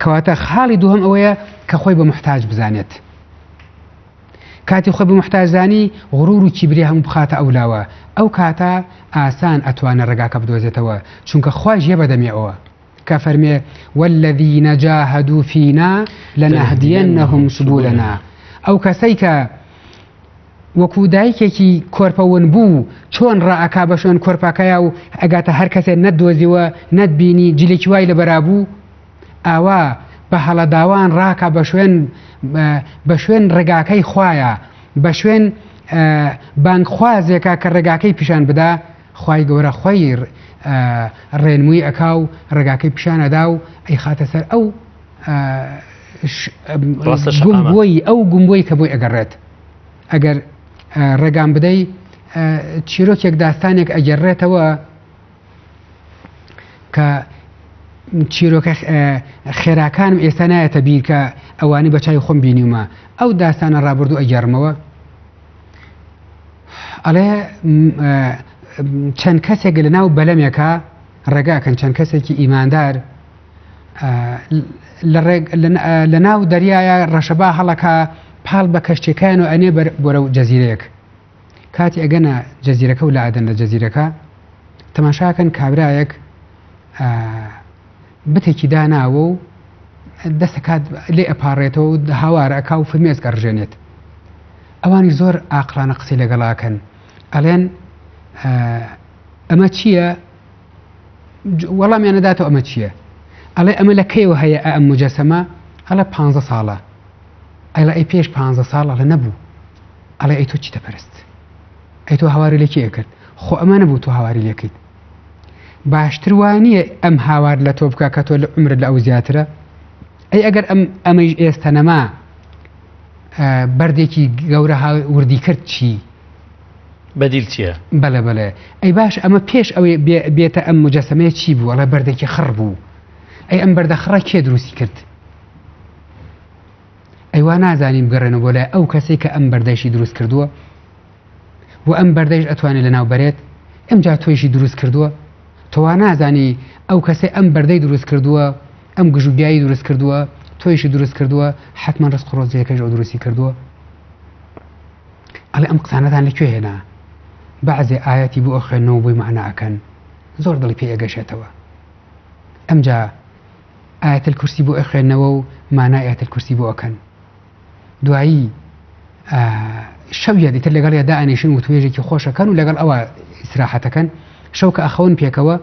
کەواتە خاڵی دووهەم ئەوەیە کە خۆی بە محتاج بزانێت کاتی خۆی بە محتاجزانی غرور و کیبری هەموو بخاتە ئەولاوە ئەو کاتە ئاسان ئەتوانێت ڕێگاکە بدۆزێتەوە چونکە خوای ژێ بەدەمێ ئەوە کە فەرمێ والذین جاهدوا فینا لنهدینهم سبلنا ئەو کەسەی کە وەکو دایکێکی کۆرپە ونبوو چۆن ڕائەکا بە شوێن کۆرپەکەیا و ئەگاتە هەر کەسێ نەتدۆزیوە نەتبینی جلێکی وای لەبەرا بوو ئاوا بە هەڵەداوان ڕاکا بە شوێن بە شوێن ڕێگاکەی خوایە بە شوێن بانگخوازێکە کە ڕێگاکەی پیشان بدا خوای گەورە خۆی ڕێنمووی ئەکا و ڕێگاکەی پیشان ئەدا و ئەیخاتە سەر ئەو گومبووی ئەو گومبووی کە بۆی ئەگەڕێت ئەگەر ڕێگام بدەی چیرۆکێک داستانێک ئەگەڕێتەوە کە چیرۆکە خێراکانم ئێستا نایەتە بیر کە ئەوانی بە چای خۆم بینیومە ئەو داستانە ڕابردوو ئەگەڕمەوە ئەڵێ چەند کەسێک لە ناو بەلەمێکە ڕێگاکەن چەند کەسێکی ئیماندار لە ناو دەریایە ڕەشەبا هەڵەکە پاڵ بە کەشتەکان و ئەنێ بەرەو جەزیرەیەک کاتی ئەگەنە جەزیرەکە و لادەن لە جەزیرەکە تەماشاکەن کابرایەک بتێکی داناوە و دەستەکات لێ ئەپارڕێتەوە و هاوار ئەکا و فرمێسک ئەڕژێنێت ئەوانی زۆر ئاقڵانە قسەی لەگەڵاکەن ئەڵێن ئەمە چییە وەڵامیان نەداتەوە ئەمە چییە ئەڵێ ئەمە لە کەیەوە هەیە ئەم مجەسەمە ئەڵێ پ ساڵە ئەڵێ ئەی پێش پ ساڵ ئەڵێ نەبوو ئەڵێ ئەی تۆ چی دەپەرست ئەی تۆ هاواری لەکی ئەکرد خۆ ئەمە نەبوو تۆ هاواری لەکەیت باشتر وا نییە ئەم هاوار لە تۆ بکە کە تۆ لە عمرت لە ئەو زیاترە ئەی ئەگەر ئەم ئەمەیش ئێستا نەما بەردێکی گەورە وردی کرد چی؟ بەدیل چییە؟ بەڵێ بەڵێ ئەی باش ئەمە پێش ئەوەی بێتە ئەم مجەسەمەیە چی بوو ئەڵێ بەردێکی خڕ بوو ئەی ئەم بەردە خڕە کێ دروستی کرد ئەی وا نازانین بگەڕێنەوە بۆ لای ئەو کەسێک کە ئەم بەردەشی دروست کردووە و ئەم بەردەیش ئەتوانێت لەناو بەرێت ئەمجا تۆیشی دروست کردووە تۆ وا نازانی ئەو کەسەی ئەم بەردەی دروست کردووە ئەم گژوگیایی دروست کردووە تۆیشی دروست کردووە حتمما ڕزق ڕۆزیەکەش ئەو دروستی کردووە. ئەڵێ ئەم قسانەتان لە کوێ هێنا؟ بەعزێ ئایەتی بۆ ئەخوێننەوە بۆی مەعنا ئەکەن زۆر دڵی پێ ئەگەشێتەوە. ئەمجا آیة الکرسی بۆ ئەخوێننەوە و مانای آیة الکرسی بۆ ئەکەن. دوایی شەو یە ئیتر لەگەڵ یا دائەنیشن وتوێژێکی خۆشەکەن و لەگەڵ ئەوە ئیسراحەتەکەن. شەو کە ئەخەون پێکەوە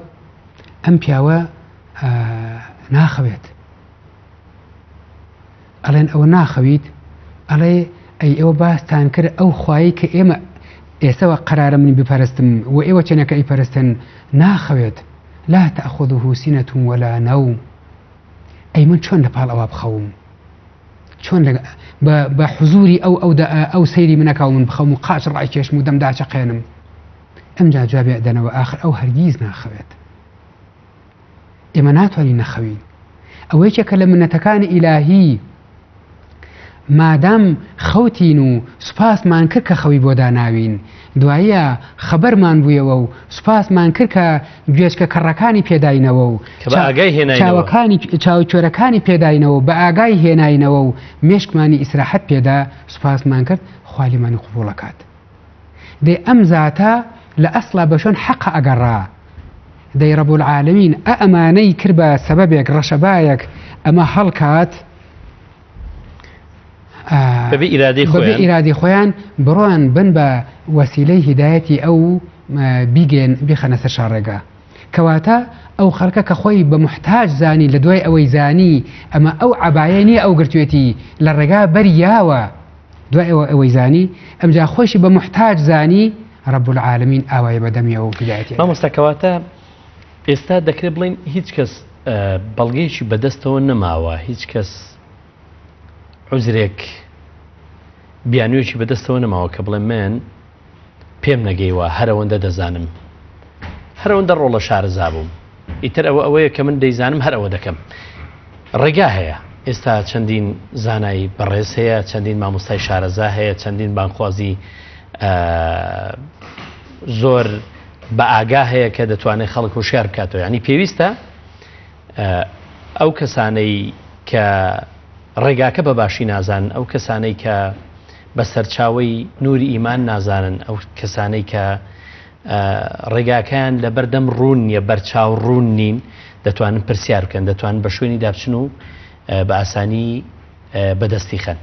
ئەم پیاوە ناخەوێت. ئەڵێن ئەوە ناخەویت؟ ئەڵێ ئەی ئێوە باستان کرد ئەو خوایەی کە ئێمە ئێسەوە قەرارە منی بپەرستم و ئێوە چەنێکە ئەیپەرستن ناخەوێت، لا تأخذه سنة ولا نوم، ئەی من چۆن لە پاڵ ئەوە بخەوم؟ چۆن بە حزوری ئەو ئەو ئەو سەیری منەکا و من بخەوم و قاچ ڕایکێشم و دەم داچەقێنم؟ ئەمجا جوابی ئەدەنەوە ئاخر ئەو هەرگیز ناخەوێت. ئێمە ناتوانین نەخەوین. ئەوە یەکێکە لە منەتەکانی ئیلاهی، مادام خەوتین و سوپاسمان کرد کە خەوی بۆ داناوین، دواییە خەبەرمان بوویەوە و سوپاسمان کرد کە گوێچکە کەڕەکانی پێداینەوە و کە بە ئاگای هێناینەوە. چاوەکانی چاوکوێرەکانی پێداینەوە و بە ئاگای هێناینەوە و مێشکمانی ئیسراحەت پێدا، سوپاسمان کرد، خوا لێمانی قبوڵەکات. دەی ئەم زاتە لە ئەسڵا بە شوێن حەقا ئەگەڕا، دەی رب العالمین ئە ئەمانەی کرد بە سەبەبێک ڕەشەبایەک ئەمە هەڵکات بەبێ ئیرادەی بەبێ خۆیان ئیرادەی خۆیان بڕۆن بن بە وەسیلەی هیدایەتی ئەو بیگەن بیخەنە سەر شاڕێگا. کەواتە ئەو خەڵکە کە خۆی بە موحتاج زانی لە دوای ئەوەی زانی ئەمە ئەو عەبایە نییە ئەو گرتوێتی لە ڕێگا بەری یاوە، دوای ئەوە ئەوەی زانی ئەمجا خۆیشی بە موحتاج زانی رب العالمین ئاوایە بە دەمیەوە و هیدایەتی ئەدات. مامۆستا کەواتە ئێستا دەکرێت بڵێین هیچ کەس بەڵگەیەکی بەدەستەوە نەماوە، هیچ کەس عوزرێک بیانوویەکی بەدەستەوە نەماوە کە بڵێ من پێم نەگەیوە هەر ئەوەندە دەزانم، هەر ئەوەندە ڕۆڵە شارەزا بووم، ئیتر ئەوە ئەوەیە کە من دەیزانم هەر ئەوە دەکەم. ڕێگا هەیە، ئێستا چەندین زانای بەڕێز هەیە، چەندین مامۆستای شارەزا هەیە، چەندین بانگخوازی زۆر بە ئاگا هەیە کە دەتوانێت خەڵک هۆشیار بکاتەوە. یعنی پێویستە ئەو کەسانەی کە ڕێگاکە بە باشی نازانن، ئەو کەسانەی کە بە سەرچاوەی نوری ئیمان نازانن، ئەو کەسانەی کە ڕێگاکەیان لەبەردەم ڕوون نییە، بەرچاو ڕوون نین، دەتوانن پرسیار بکەن، دەتوانن بە شوێنی دابچن و بە ئاسانی بەدەستی خەن.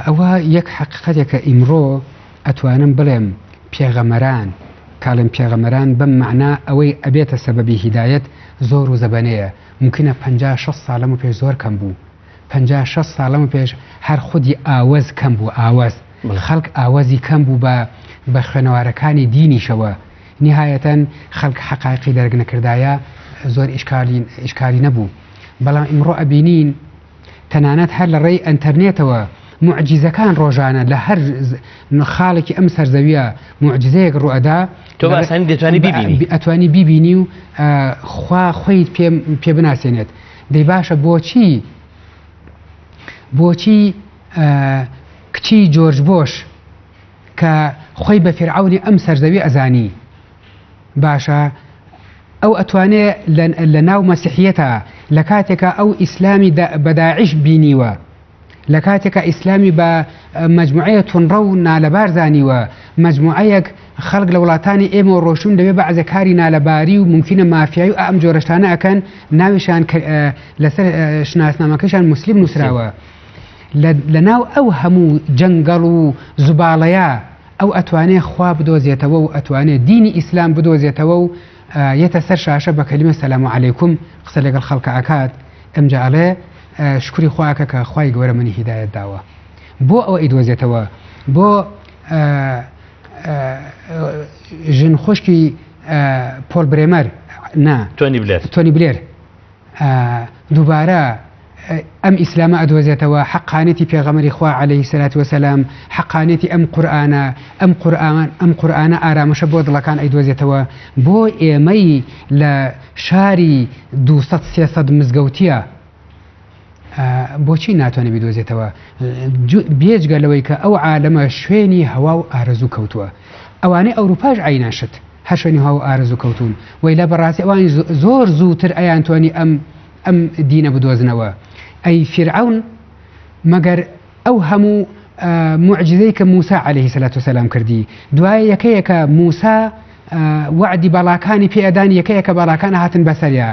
ئەوە یەک حەقیقەتێکە ئیمڕۆ ئەتوانم بڵێم پێغەمەران، کاڵێم پێغەمەران بەم مەعنا ئەوەی ئەبێتە سەبەبی هیدایەت زۆر و زەبەنەیە، مومکینە 50 60 ساڵ لەمەو پێش زۆر کەم بوو، 50 60 ساڵ لەمەو پێش هەر خودی ئاوەز کەم بوو، ئاوەز خەڵک ئاوەزی کەم بوو بە بە خوێنەوارەکانی دینیشەوە، نیهایەتەن خەڵک حەقایقی دەرک نەکردایە زۆر ئیشکالی ئیشکالی نەبوو، بەڵام ئیمڕۆ ئەبینین تەنانەت هەر لە ڕێی ئەنتەرنێتەوە موعجیزەکان ڕۆژانە لە هەر خاڵێکی ئەم سەرزەویە موعجیزەیەک ڕوئەدا، تۆ بە ئاسانی دەتوانی بیبینی. ئەتوانی بیبینی و خوا خۆیت پێ پێ بناسێنێت. دەی باشە بۆچی بۆچی کچی جۆرج بۆش کە خۆی بە فیرعەونی ئەم سەرزەوی ئەزانی، باشە ئەو ئەتوانێ لە ناو مەسیحیەتا لە کاتێکا ئەو ئیسلامی بە داعش بینیوە، لە کاتێکا ئیسلامی بە مەجموعەیە تونڕەو و نالەبار زانیوە، مەجموعەیەک خەڵک لە وڵاتانی ئێمەوە ڕۆشتوون لەوێ بەعزێ کاری نالەباری و مومکینە مافیایی و ئەم جۆرە شتانە ئەکەن، ناویشان لەسەر شناسنامەکەشیان موسلیم نووسراوە. لە ناو ئەو هەموو جەنگەڵ و زوباڵەیە ئەو ئەتوانێ خوا بدۆزێتەوە و ئەتوانێ دینی ئیسلام بدۆزێتەوە و یەتە سەر شاشە بە کەلیمە سەلام عەلەیکوم قسە لەگەڵ خەڵکە ئەکات، ئەمجا ئەڵێ شکری خوا ئەکە کە خوای گەورە منی هیدایەت داوە. بۆ ئەوە ئەیدۆزێتەوە، بۆ ژن خوشکی پۆل برێمەر نا تۆنی بلێر، تۆنی بلێر دووبارە ئەم ئیسلامە ئەدۆزێتەوە، حەقانیەتی پێغەمبەری خوا عەلەیهی سەلات وەسەلام، حەقانیەتی ئەم قورئانە، ئەم قورئان ئەم قورئانە ئارامشە بۆ دڵەکان ئەیدۆزێتەوە، بۆ ئێمەی لە شاری 200 300 مزگەوتیە بۆچی ناتوانێت بیدۆزێتەوە؟ بێجگە لەوەی کە ئەو عالەمە شوێنی هەوا و ئارەزوو کەوتووە. ئەوانەی ئەوروپاش عەینەن شت هەر شوێنی هەوا و ئارەزوو کەوتوون، وەیلا بەڕاستی ئەوانی زۆر زووتر ئەیانتوانی ئەم ئەم دینە بدۆزنەوە. ئەی فیرعەون مەگەر ئەو هەموو موعجیزەی کە موسا عەلەیهی سەلات وسەلام کردی، دوایە یەکە یەکە موسا وەعدی بەڵاکانی پێ ئەدان، یەکە یەکە بەڵاکان ئەهاتن بەسەریا،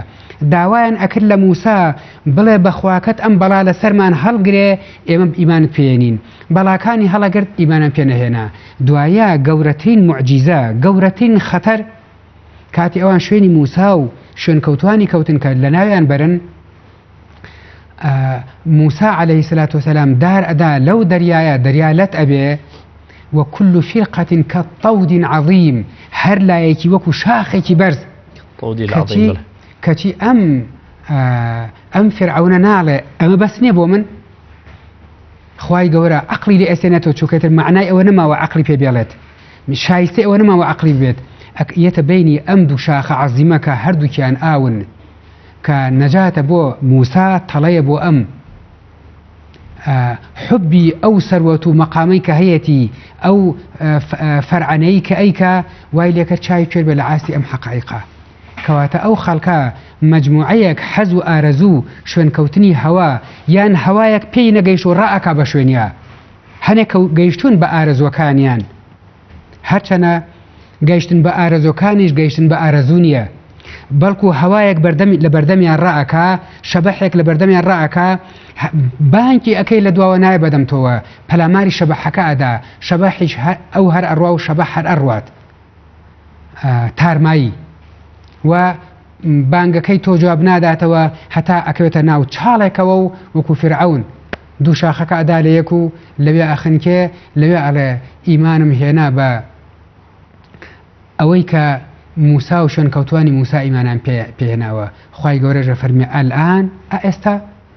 داوایان ئەکرد لە موسا بڵێ بەخواکەت ئەم بەڵا لەسەرمان هەڵگرێ ئێمە ئیمانت پێ یەنین، بەڵاکانی هەڵەگرت ئیمانیان پێ نەهێنا، دوایە گەورەترین موعجیزە، گەورەترین خەتەر کاتی ئەوان شوێنی موسا و شوێنکەوتوانی کەوتن کە لەناویان بەرن، موسا عەلەیهی سەلات وەسەلام دار ئەدا لەو دەریایە، دەریا لەت ئەبێ، وکل فرقة كالطود عظیم، هەر لایەکی وەکو شاخێکی بەرز. کەچی کەچی ئەم ئەم فرعونە ناڵێ ئەمە بەس نییە بۆ من، خوای گەورە عەقڵی لێ ئەسێنێتەوە، چونکە تر مەعنای ئەوە نەماوە عەقڵی پێ بێڵێت، شایستەی ئەوە نەماوە عەقڵی بێت، یەتە بینی ئەم دوو شاخە عەزیمە کە هەردووکیان ئاون، کە نەجاتە بۆ موسا تەڵەیە بۆ ئەم حوبی ئەو سەروەت و مەقامەی کە هەیەتی، ئەو فەرعەنەی کە ئەیکا، وای لێکرد چاوی کوێر بێ لە ئاستی ئەم حەقائیقە. کەواتە ئەو خەڵکە مەجموعەیەک حەز و ئارەزوو، شوێنکەوتنی هەوا، یان هەوایەک پێی نەگەیشت و ڕائەکا بە شوێنیا. هەنێک گەیشتوون بە ئارەزووەکانیان. هەرچەنە گەیشتن بە ئارەزووەکانیش گەیشتن بە ئارەزوو نییە، بەڵکو هەوایەک بەردەم لە بەردەمیان ڕائەکا، شەبەحێک لە بەردەمیان ڕائەکا، بانکی ئەکەی لە دواوە نایە بەدەم تۆوە، پەلاماری شەبەحەکە ئەدا، شەبەحیش ئەو هەر ئەڕوا و شەبەح هەر ئەڕوات. تارمایی و بانگەکەی تۆ جواب ناداتەوە هەتا ئەکەوێتە ناو چاڵێکەوە و وەکو فرعون دوو شاخەکە ئەدا لە یەک و لەوێ ئەخنکێ، لەوێ ئەڵێ ئیمانم هێنا بە ئەوەی کە موسا و شوێنکەوتوانی موسا ئیمانیان پێهێناوە. خوای گەورەش ئەفەرموێ ئەلئان، ئا ئێستا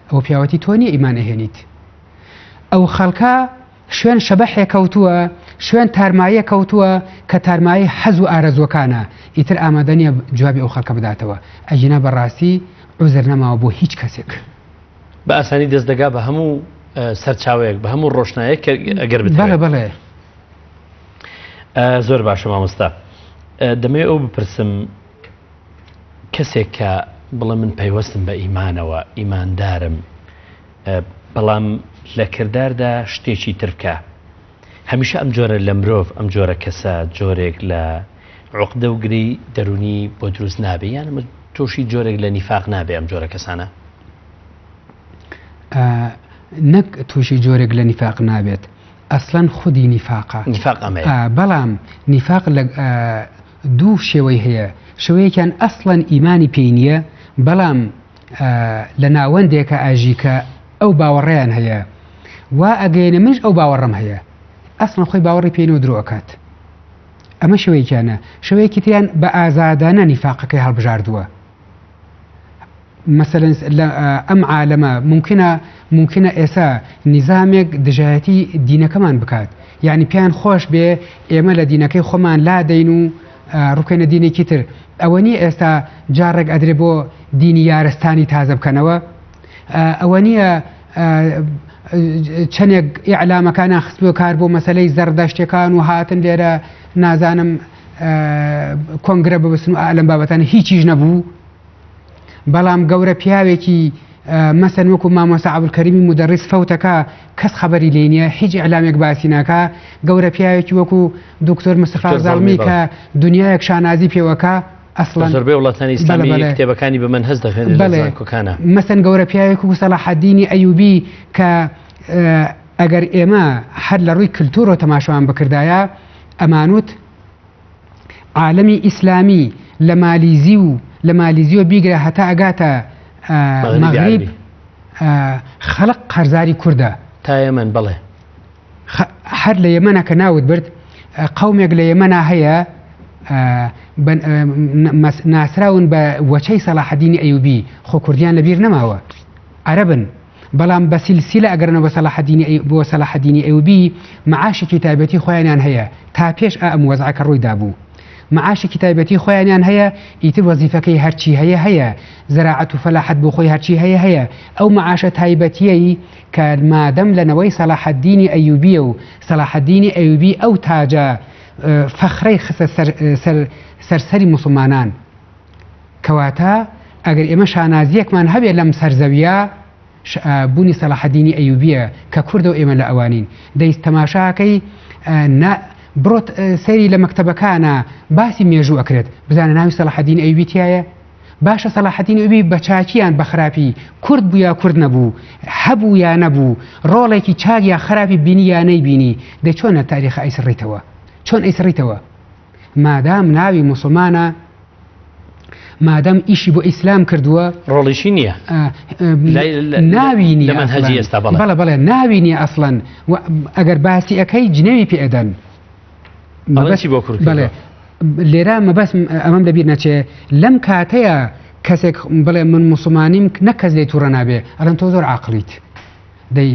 ئەوە پیاوەتی تۆ نییە ئیمان ئەهێنیت. ئەو خەڵکە شوێن شەبەحێ کەوتووە، شوێن تارماییە کەوتووە کە تارمایی حەز و ئارەزووەکانە، ئیتر ئامادە نییە جوابی ئەو خەڵکە بداتەوە، ئەگینا بەڕاستی عوزر نەماوە بۆ هیچ کەسێک. بە ئاسانی دەست دەگا بە هەموو سەرچاوەیەک، بە هەموو ڕۆشنایەک کە ئەگەر بتەوێت. بەڵێ بەڵێ. زۆر باشە مامۆستا. دەمەوێت ئەو بپرسم کەسێک کە بڵێ من پەیوەستم بە ئیمانەوە، ئیماندارم، بەڵام لە کرداردا شتێکی تر بکە، هەمیشە ئەم جۆرە لە مرۆڤ، ئەم جۆرە کەسە جۆرێک لە عوقدە و گرێی دەروونی بۆ دروست نابێ، یان ئەمە تووشی جۆرێک لە نیفاق نابێ ئەم جۆرە کەسانە؟ نەک تووشی جۆرێک لە نیفاق نابێت، ئەسڵەن خودی نیفاقە. نیفاق ئەمەیە. بەڵام نیفاق لە دوو شێوەی هەیە، شێوەیەکیان ئەسڵەن ئیمانی پێی نییە، بەڵام لە ناوەندێکە ئاژی کە ئەو باوەڕەیان هەیە وا ئەگەیەنێ منیش ئەو باوەڕەم هەیە، ئەسڵەن خۆی باوەڕی پێی نییە و درۆ ئەکات. ئەمە شێوەیەکیانە. شێوەیەکی تریان بە ئازادانە نیفاقەکەی هەڵبژاردووە. مەسەلەن لە ئەم عالەمە ممکنە ممکنە ئێسا نیزامێک دژایەتی دینەکەمان بکات، یعنی پێیان خۆش بێ ئێمە لە دینەکەی خۆمان لادەین و ڕووکەینە دینێکی تر. ئەوە نییە ئێستا جاڕێک ئەدرێ بۆ دینی یارستانی تازە بکەنەوە، ئەوە نییە چەندێک ئیعلامەکانیان خستبووە کار بۆ مەسەلەی زەردەشتەکان و هاتن لێرە نازانم کۆنگرە ببستن و لەم بابەتانە هیچیش نەبوو. بەڵام گەورە پیاوێکی مەسەن وەکو مامۆستا عەبدولکەریمی مودەڕیس فەوتەکە کەس خەبەری لێ نییە، هیچ ئیعلامێک باسی ناکا. گەورە پیاوێکی وەکو دکتۆر مستەفا زەڵمی کە دنیایەک شانازی پێوەکە، ئەسڵەن زۆربەی وڵاتانی ئیسلامی کتێبەکانی بە مەنهەج دەخوێنرێت لە زانکۆکانە. مەسەن گەورە پیاوێک وەکو سەلاحەدینی ئەیوبی کە ئەگەر ئێمە هەر لە ڕووی کلتورەوە تەماشامان بکردایە ئەمانوت عالەمی ئیسلامی لە مالیزی و لە مالیزیەوە بیگرە هەتا ئەگاتە مەغریب خەڵق قەرزاری کوردە. تا یەمەن بەڵێ. هەر لە یەمەنە کە ناوت برد قەومێک لە یەمەنا هەیە ناسراون بە وەچەی سەلاحەدینی ئەیوبی، خۆ کوردیان لەبیر نەماوە، عەرەبن، بەڵام بە سیلسیلە ئەگەرنەوە بە سەلاحەدینی بۆ سەلاحەدینی ئەیوبی معاشێکی تایبەتی خۆیانیان هەیە تا پێش ئەم وەزعە کە ڕووی دابوو معاشێکی تایبەتی خۆیانیان هەیە، ئیتر وەزیفەکەی هەرچی هەیە هەیە، زراعەت و فەلاحەت بۆ خۆی هەرچی هەیە هەیە، ئەو معاشە تایبەتیەی کە مادەم لە نەوەی سەلاحەدینی ئەیوبیە و سەلاحەدینی ئەیوبی ئەو تاجە فەخرەی خستە سەر سەر سەر سەری موسڵمانان، کەواتە ئەگەر ئێمە شانازیەکمان هەبێ لەم سەرزەویە بوونی سەلاحەدینی ئەیوبیە کە کوردە و ئێمە لە ئەوانین. دەی تەماشاکەی نا بڕۆ سەیری لە مەکتەبەکانا باسی مێژوو ئەکرێت بزانە ناوی سەلاحەدین ئەیوبی تیایە؟ باشە سەلاحەدین ئەیوبی بە چاکی یان بە خراپی کورد بوو یا کورد نەبوو هەبوو یا نەبوو ڕۆڵێکی چاک یا خراپی بینی یا نەیبینی دەی چۆن لە تاریخە ئەیسڕیتەوە چۆن ئەیسڕیتەوە مادام ناوی موسڵمانە مادام ئیشی بۆ ئیسلام کردووە ڕۆڵیشی نییە ناوی نییە ئەسڵەن بەڵێ بەڵێ ناوی نییە ئەسڵەن ئەگەر باسی ئەەکەی جنێوی پێ ئەدەن مەبەستی بۆ کورد بەڵێ لێرە مەبەست ئەمەم لەبیر نەچێ لەم کاتەیە کەسێک بڵێ من موسڵمانیم نە کەس لێ تووڕە نابێ ئەڵێن تۆ زۆر عاقڵیت دەی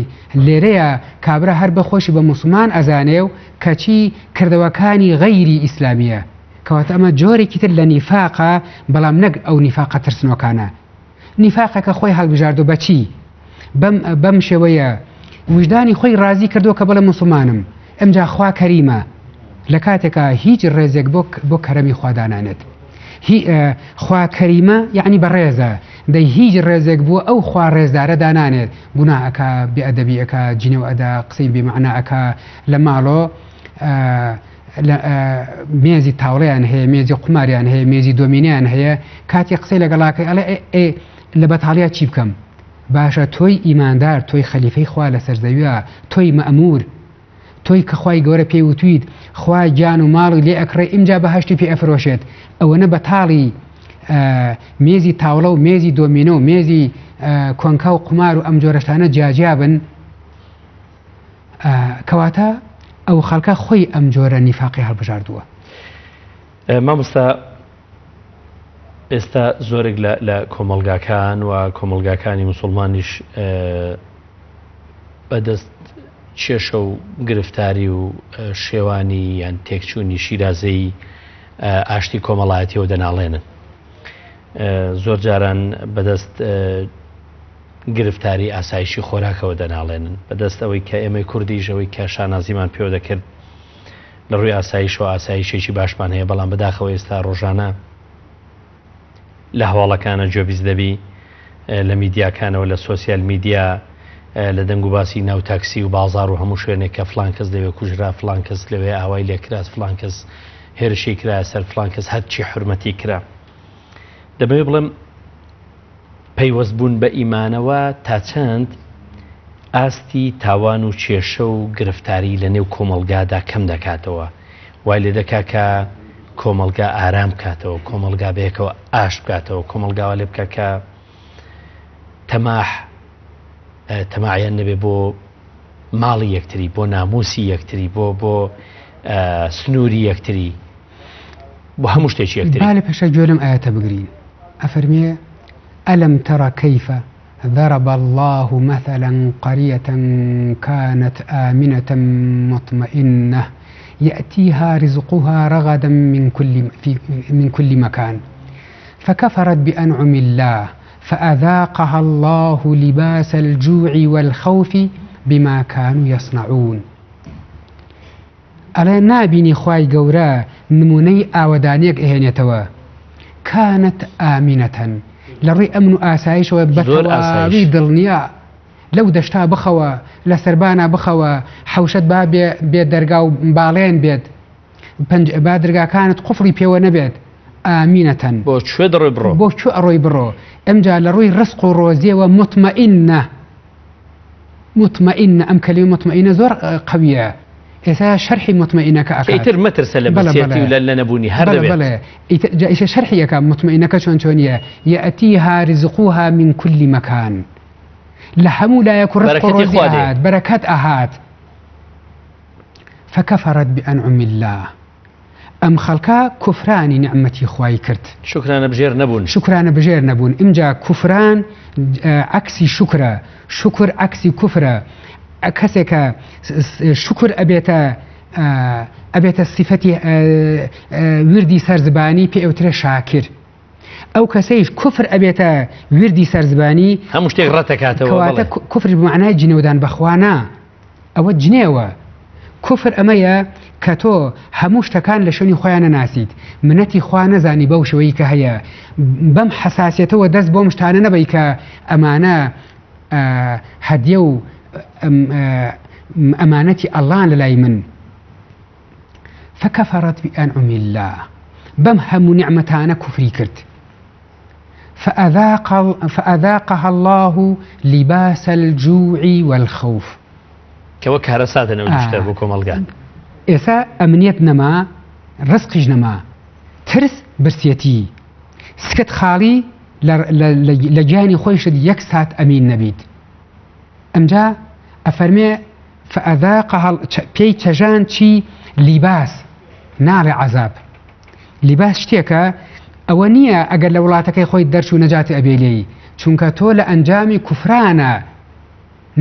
لێرەیە کابرا هەر بە خۆشی بە موسڵمان ئەزانێ و کەچی کردەوەکانی غەیری ئیسلامیە کەواتە ئەمە جۆرێکی تر لە نیفاقە بەڵام نەک ئەو نیفاقە ترسنۆکانە نیفاقەکە خۆی هەڵبژاردو بەچی بەم بەم شێوەیە وژدانی خۆی ڕازی کردو کە بڵێ موسڵمانم ئەمجا خوا کەریمە لە کاتێکا هیچ ڕێزێک بۆ بۆ کەرەمی خوا دانانێت هی خوا کەریمە یعنی بەڕێزە دەی هیچ ڕێزێک بۆ ئەو خوا ڕێزدارە دانانێت گوناه ئەکا بێ ئەدەبی ئەکا جنێو ئەدا قسەی بێ مەعنا ئەکا لە ماڵۆ مێزی تاوڵیان هەیە مێزی قوماریان هەیە مێزی دۆمینیان هەیە کاتی قسەی لەگەڵاکەی ئەڵێ ئێ لە بەتاڵیا چی بکەم باشە تۆی ئیماندار تۆی خەلیفەی خوا لەسەر زەویە تۆی مەئمور تۆی کە خوای گەورە پێی وتویت خوا گیان و ماڵی لێ ئەکڕێ ئینجا بەهەشتی پێ ئەفرۆشێت ئەوەنە بەتاڵی مێزی تاوڵە و مێزی دۆمینۆ و مێزی کۆنکا و قومار و ئەم جۆرەشتانە جیاجیا بن کەواتە ئەو خەڵکە خۆی ئەم جۆرە نیفاقی هەڵبژاردووە. مامۆستا ئێستا زۆرێک لە کۆمەڵگاکان و کۆمەڵگاکانی مسلمانیش بەدەست کێشە و گرفتاری و شێوانی یان تێکچوونی شیرازەی ئاشتی کۆمەڵایەتیەوە دەناڵێنن. زۆر جاران بەدەست گرفتاری ئاسایشی خۆراکەوە دەناڵێنن بەدەست ئەوەی کە ئێمەی کوردیش ئەوەی کە شانازیمان پێوە دەکرد لە ڕووی ئاسایشەوە ئاسایشێکی باشمان هەیە بەڵام بەداخەوە ئێستا ڕۆژانە لە هەواڵەکانە گوێبیست دەبی لە میدیاکانەوە لە سۆسیال میدیا لە دەنگ و باسی ناو تاکسی و بازار و هەموو شوێنێک کە فلان کەس لەوێ کوژرا فلان کەس لەوێ ئاوای لێکرا فلان کەس هێرشی کرا سەر فلان کەس هەرچی حرمەتی کرا دەمەوێت بڵێم پەیوەست بوون بە ئیمانەوە تا چەند ئاستی تاوان و کێشە و گرفتاری لە نێو کۆمەڵگادا کەم دەکاتەوە وای لێ دەکا کە کۆمەڵگا ئارام بکاتەوە، کۆمەڵگا بەیەکەوە ئاشت بکاتەوە، کۆمەڵگا وا لێ بکا کە تەماح تەماعیان نەبێ بۆ ماڵی یەکتری، بۆ ناموسی یەکتری، بۆ بۆ سنووری یەکتری، بۆ هەموو شتێکی یەکتری. با لە پێشا گوێ لەم ئایەتە بگرین، ئەفەرمێ، ئەلم تر کیف ضرب اللە مثلا قریە کانت آمنە مطمئنە یأتیها رزقها رغدا من كل في من كل مکان فکفرت بأنعم اللە فأذاقها اللە لباس الجوع والخوف بما كانوا یصنعون. ئەڵێ نابینی خوای گەورە نمونەی ئاوەدانیەک ئەهێنێتەوە کانت ئامینەتەن لە ڕووی ئەمن و ئاسایشەوە بەتەواوی دڵنیا لەو دەشتا بخەوە لە سەربانا بخەوە حەوشەت با بێ بێ دەرگا و باڵێن بێت پەنج با درگاکانت قفڵی پێوە نەبێت ئامینەتەن بۆ کوێ دەڕۆی بڕۆ بۆ کوێ ئەڕۆی بڕۆ ئەمجا لە ڕووی ڕزق و ڕۆزیەوە مطمئنە مطمئنە ئەم کەلیمە مطمئنە زۆر قویە ئێستا شەرحی مطمئنەکە ئەکات ئیتر مەترسە لە برسێتی و لە نەبوونی هەر دەبێت بەڵێ ئیتر جا ئیستا شەرحی ئەکا مطمئنەکە چۆن چۆنیە یەئتیها رزقها من كل مکان لە هەموو لایەک و ڕزق و ڕۆزی ئەهات بەرەکەت ئەهات فکفرت بأنعم الله ئەم خەڵکە کوفرانی نیعمەتی خوای کرد. شوکرانە بژێر نەبوون. شوکرانە بژێر نەبوون. ئمجا کوفران عەکسی شوکرە، شوکر عەکسی کوفرە. کەسێکە شوکر ئەبێتە ئەبێتە سیفەتی ویردی سەر زبانی پێ ئەوترێ شاکر. ئەو کەسەیش کوفر ئەبێتە ویردی سەر زبانی هەموو شتێک ڕەتەکاتەوە. کەواتە کوفر بە مەعنای جنێودان بە خوا نا. ئەوە جنێوە. کوفر ئەمەیە کە تۆ هەموو شتەکان لە شوێنی خۆیان نەناسیت، منەتی خوا نەزانی بەو شێوەی کە هەیە، بەم حەساسیەتەوە دەست بۆم شتانە نەبەی کە ئەمانە هەدیە و ئەمانەتی ئەڵان لە لای من. فکفرت بأنعم الله بەم هەموو نیعمەتانە کوفری کرد. فأذاق فأذاقها الله لباس الجوع والخوف. کە وەک کارەساتە ئەو شتە بۆ کۆمەڵگا. ئێستا ئەمنیەت نەما، ڕزقیش نەما، ترس برسێتی، سکت خاڵی لە گیانی خۆیشت یەک سات ئەمین نەبیت. ئەمجا ئەفەرمێ فأذاقها پێی چەژان چی لیباس ناڵێ عەزاب. لیباس شتێکە ئەوە نییە ئەگەر لە وڵاتەکەی خۆی دەرچوو نەجاتی ئەبێ لێی، چونکە تۆ لە ئەنجامی کوفرانە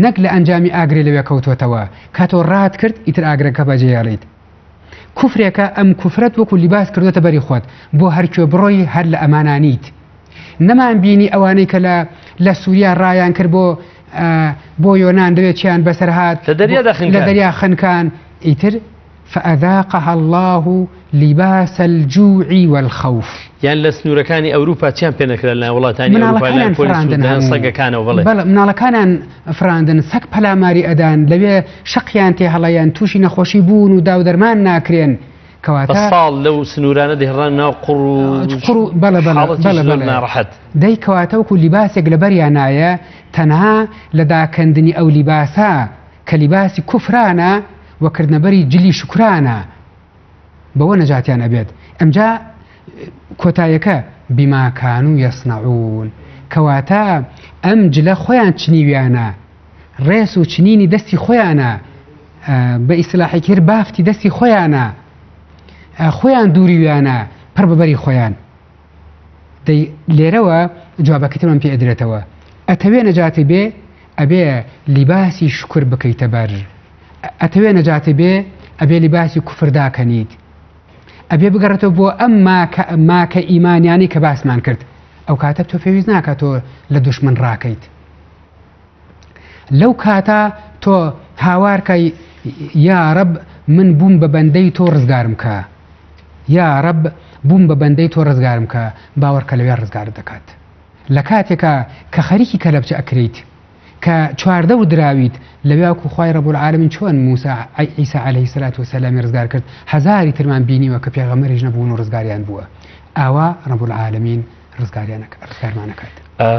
نەک لە ئەنجامی ئاگرێ لەوێ کەوتۆتەوە، کە تۆ ڕات کرد ئیتر ئاگرەکە بەجێیەڵیت. کوفرێکە ئەم کوفرەت وەکو لیباس کردۆتە بەری خۆت، بۆ هەرکوێ بڕۆی هەر لە ئەمانا نیت. نەمان بینی ئەوانەی کە لە لە سوریا ڕایان کرد بۆ بۆ یۆنان لەوێ چیان بەسەر هات، لە دەریادا خنکان. لە دەریا خنکان. ئیتر فأذاقها الله لباس الجوع والخوف. یان لە سنوورەکانی ئەوروپا چیان پێ نەکرا لە وڵاتانی ئەوروپا لای مناڵەکانیان پۆلیس و فراندن لایەن هەموو. سەگەکانەوە بەڵێ. بەڵێ مناڵەکانیان فراندن، سەگ پەلاماری ئەدان، لەوێ شەقیان تێ هەڵەیەن، تووشی نەخۆشی بوون و داو دەرمان ناکرێن. کەواتە بە ساڵ لەو سنوورانە دەهێڕان ناو قوڕ و قوڕ و بەڵێ، بەڵێ، حاڵەتیش بەڵێ، زۆر بەڵێ. ناڕەحەت. دەی کەواتە وەکو لیباسێک لەبەریان نایە، تەنها لە داکەندنی ئەو لیباسە کە لیباسی کوفرانە و کردنەبەری جلی شوکرانە بەوە نەجاتیان ئەبێت. ئەمجا کۆتایەکە بما كانوا يصنعون، کەواتە ئەم جلە خۆیان چنیویانە، ڕێس و چنینی دەستی خۆیانە، بە ئیسلاحی کرد بافتی دەستی خۆیانە، خۆیان دووریویانە پڕ بەبەری خۆیان. دەی لێرەوە جوابەکەی ترمان پێ ئەدرێتەوە. ئەتەوێ نەجاتی بێ ئەبێ لیباسی شکر بکەیتە بەر، ئەتەوێ نەجاتی بێ ئەبێ لیباسی کوفر داکەنیت، ئەبێ بگەڕێتەوە بۆ ئەم ماکە ئیمانیانی کە باسمان کرد. ئەو کاتە تۆ پێویست ناکات تۆ لە دوشمن ڕاکەیت. لەو کاتە تۆ هاوارکەی یا رب من بووم بە بەندەی تۆ ڕزگارم کە، یا رب بووم بە بەندەی تۆ ڕزگارم کە، باوەڕکە لەوێ ڕزگارت دەکات. لە کاتێکا کە خەریکی کەلەپچە ئەکرێیت، کە چواردەور دراویت، لەوێ وەکو خوای رب العالمین چۆن موسا عیسی علیه الصلاة والسلامی ڕزگار کرد، هەزاری ترمان بینیوە کە پێغەمبەریش نەبوون و ڕزگاریان بووە، ئاوا رب العالمین ڕزگارمان ئەکات.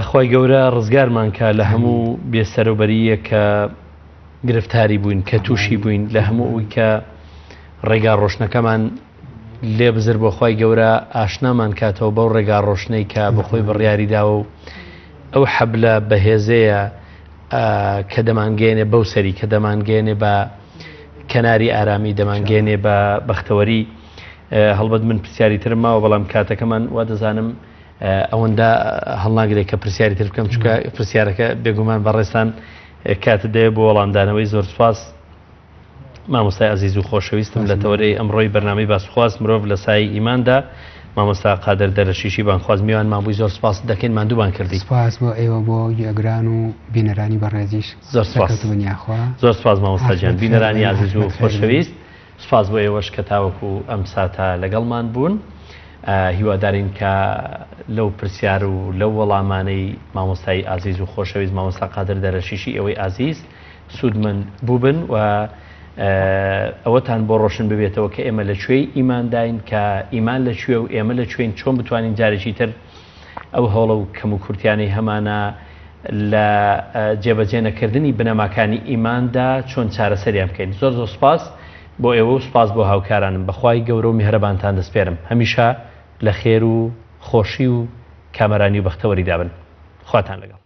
خوای گەورە ڕزگارمان کا لە هەموو بێسەرەوبەرییەک کە گرفتاری بووین، کە تووشی بووین، لە هەموو ئەوی کە ڕێگا ڕۆشنەکەمان لێ بزر بۆ خوای گەورە ئاشنامان کاتەوە بەو ڕێگا ڕۆشنەی کە بەخۆی بڕیاری داوە و ئەو حەبلە بەهێزەیە کە دەمانگەیەنێ بەو سەری، کە دەمانگەیەنێ بە کەناری ئارامی، دەمانگەیەنێ بە بەختەوەری. هەڵبەت من پرسیاری ترم ماوە، بەڵام کاتەکەمان وا دەزانم ئەوەندە هەڵناگرێت کە پرسیاری تر بکەم، چونکە پرسیارەکە بێگومان بەڕێزتان کاتت دەوێت بۆ وەڵامدانەوەی. زۆر سوپاس مامۆستای ئازیز و خۆشەویستم لە تەوەرەی ئەمڕۆی بەرنامەی باسخواست مرۆڤ لە سایەی ئیماندا مامۆستا قادر دەرەشیشی بانگخواز میوانمان بووی، زۆر سوپاست دەکەین، ماندوومان کردی. سوپاس بۆ ئێوە، بۆ گوێگران و بینەرانی بەڕێزیش. زۆر سوپاس. سەرکەوتوو بن یاخوا. زۆر سوپاس مامۆستا گیان. ئاخرەت خێر بینەرانی بن، ئازیز و ئاخرەت خێر بن. خۆشەویست سوپاس بۆ ئێوەش کە تاوەکو ئەم ساتە لەگەڵمان بوون. هیوادارین کە لەو پرسیار و لەو وەڵامانەی مامۆستای ئازیز و خۆشەویست مامۆستا قادر دەرەشیشی ئێوەی ئازیز سوودمەند بووبن و ئەوەتان بۆ ڕۆشن ببێتەوە کە ئێمە لە کوێی ئیمانداین، کە ئیمان لە کوێ و ئێمە لە کوێین، چۆن بتوانین جارێکی تر ئەو هەوڵە و کەم و کورتیانەی هەمانە لە جێبەجێ نەکردنی بنەماکانی ئیماندا چۆن چارەسەریان بکەین. زۆر زۆر سوپاس بۆ ئێوە و سوپاس بۆ هاوکارانم. بەخوای گەورە و میهرەبانتان دەسپێرم هەمیشە لە خێر و خۆشی و کامەرانی و بەختەوەریدا بن. خواتان لەگەڵ.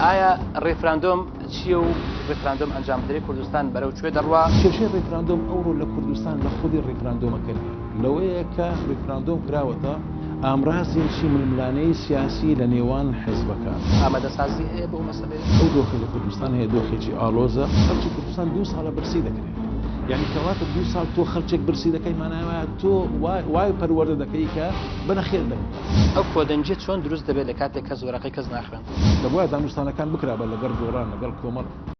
ئایا ڕیفراندۆم چییە و ڕیفراندۆم ئەنجام بدرێت کوردستان بەرەو کوێ دەڕوا؟ کێشەی ڕیفراندۆم ئەوڕۆ لە کوردستان لە خودی ڕیفراندۆمەکە نییە، لەوەیە کە ڕیفراندۆم کراوەتە ئامرازێکی ململانێی سیاسی لە نێوان حیزبەکان. ئامادەسازی هەیە بۆ ئەو مەسەلەیە؟ ئەو دۆخەی لە کوردستان هەیە دۆخێکی ئاڵۆزە. خەڵکی کوردستان دوو ساڵە برسی دەکرێت. یانی کەواتە دوو ساڵ تۆ خەڵکێک برسی دەکەی مانای وایە تۆ وای پەروەردە دەکەی کە بە نەخێر دەنگ بدات. ئەو کۆدەنگیە چۆن دروست دەبێت لە کاتێک کەس وەرەقەی کەس ناخوێنێتەوە؟ دەبوایە دانوستانەکان بکرابا لەگەڵ گۆڕان، لەگەڵ کۆمەڵ.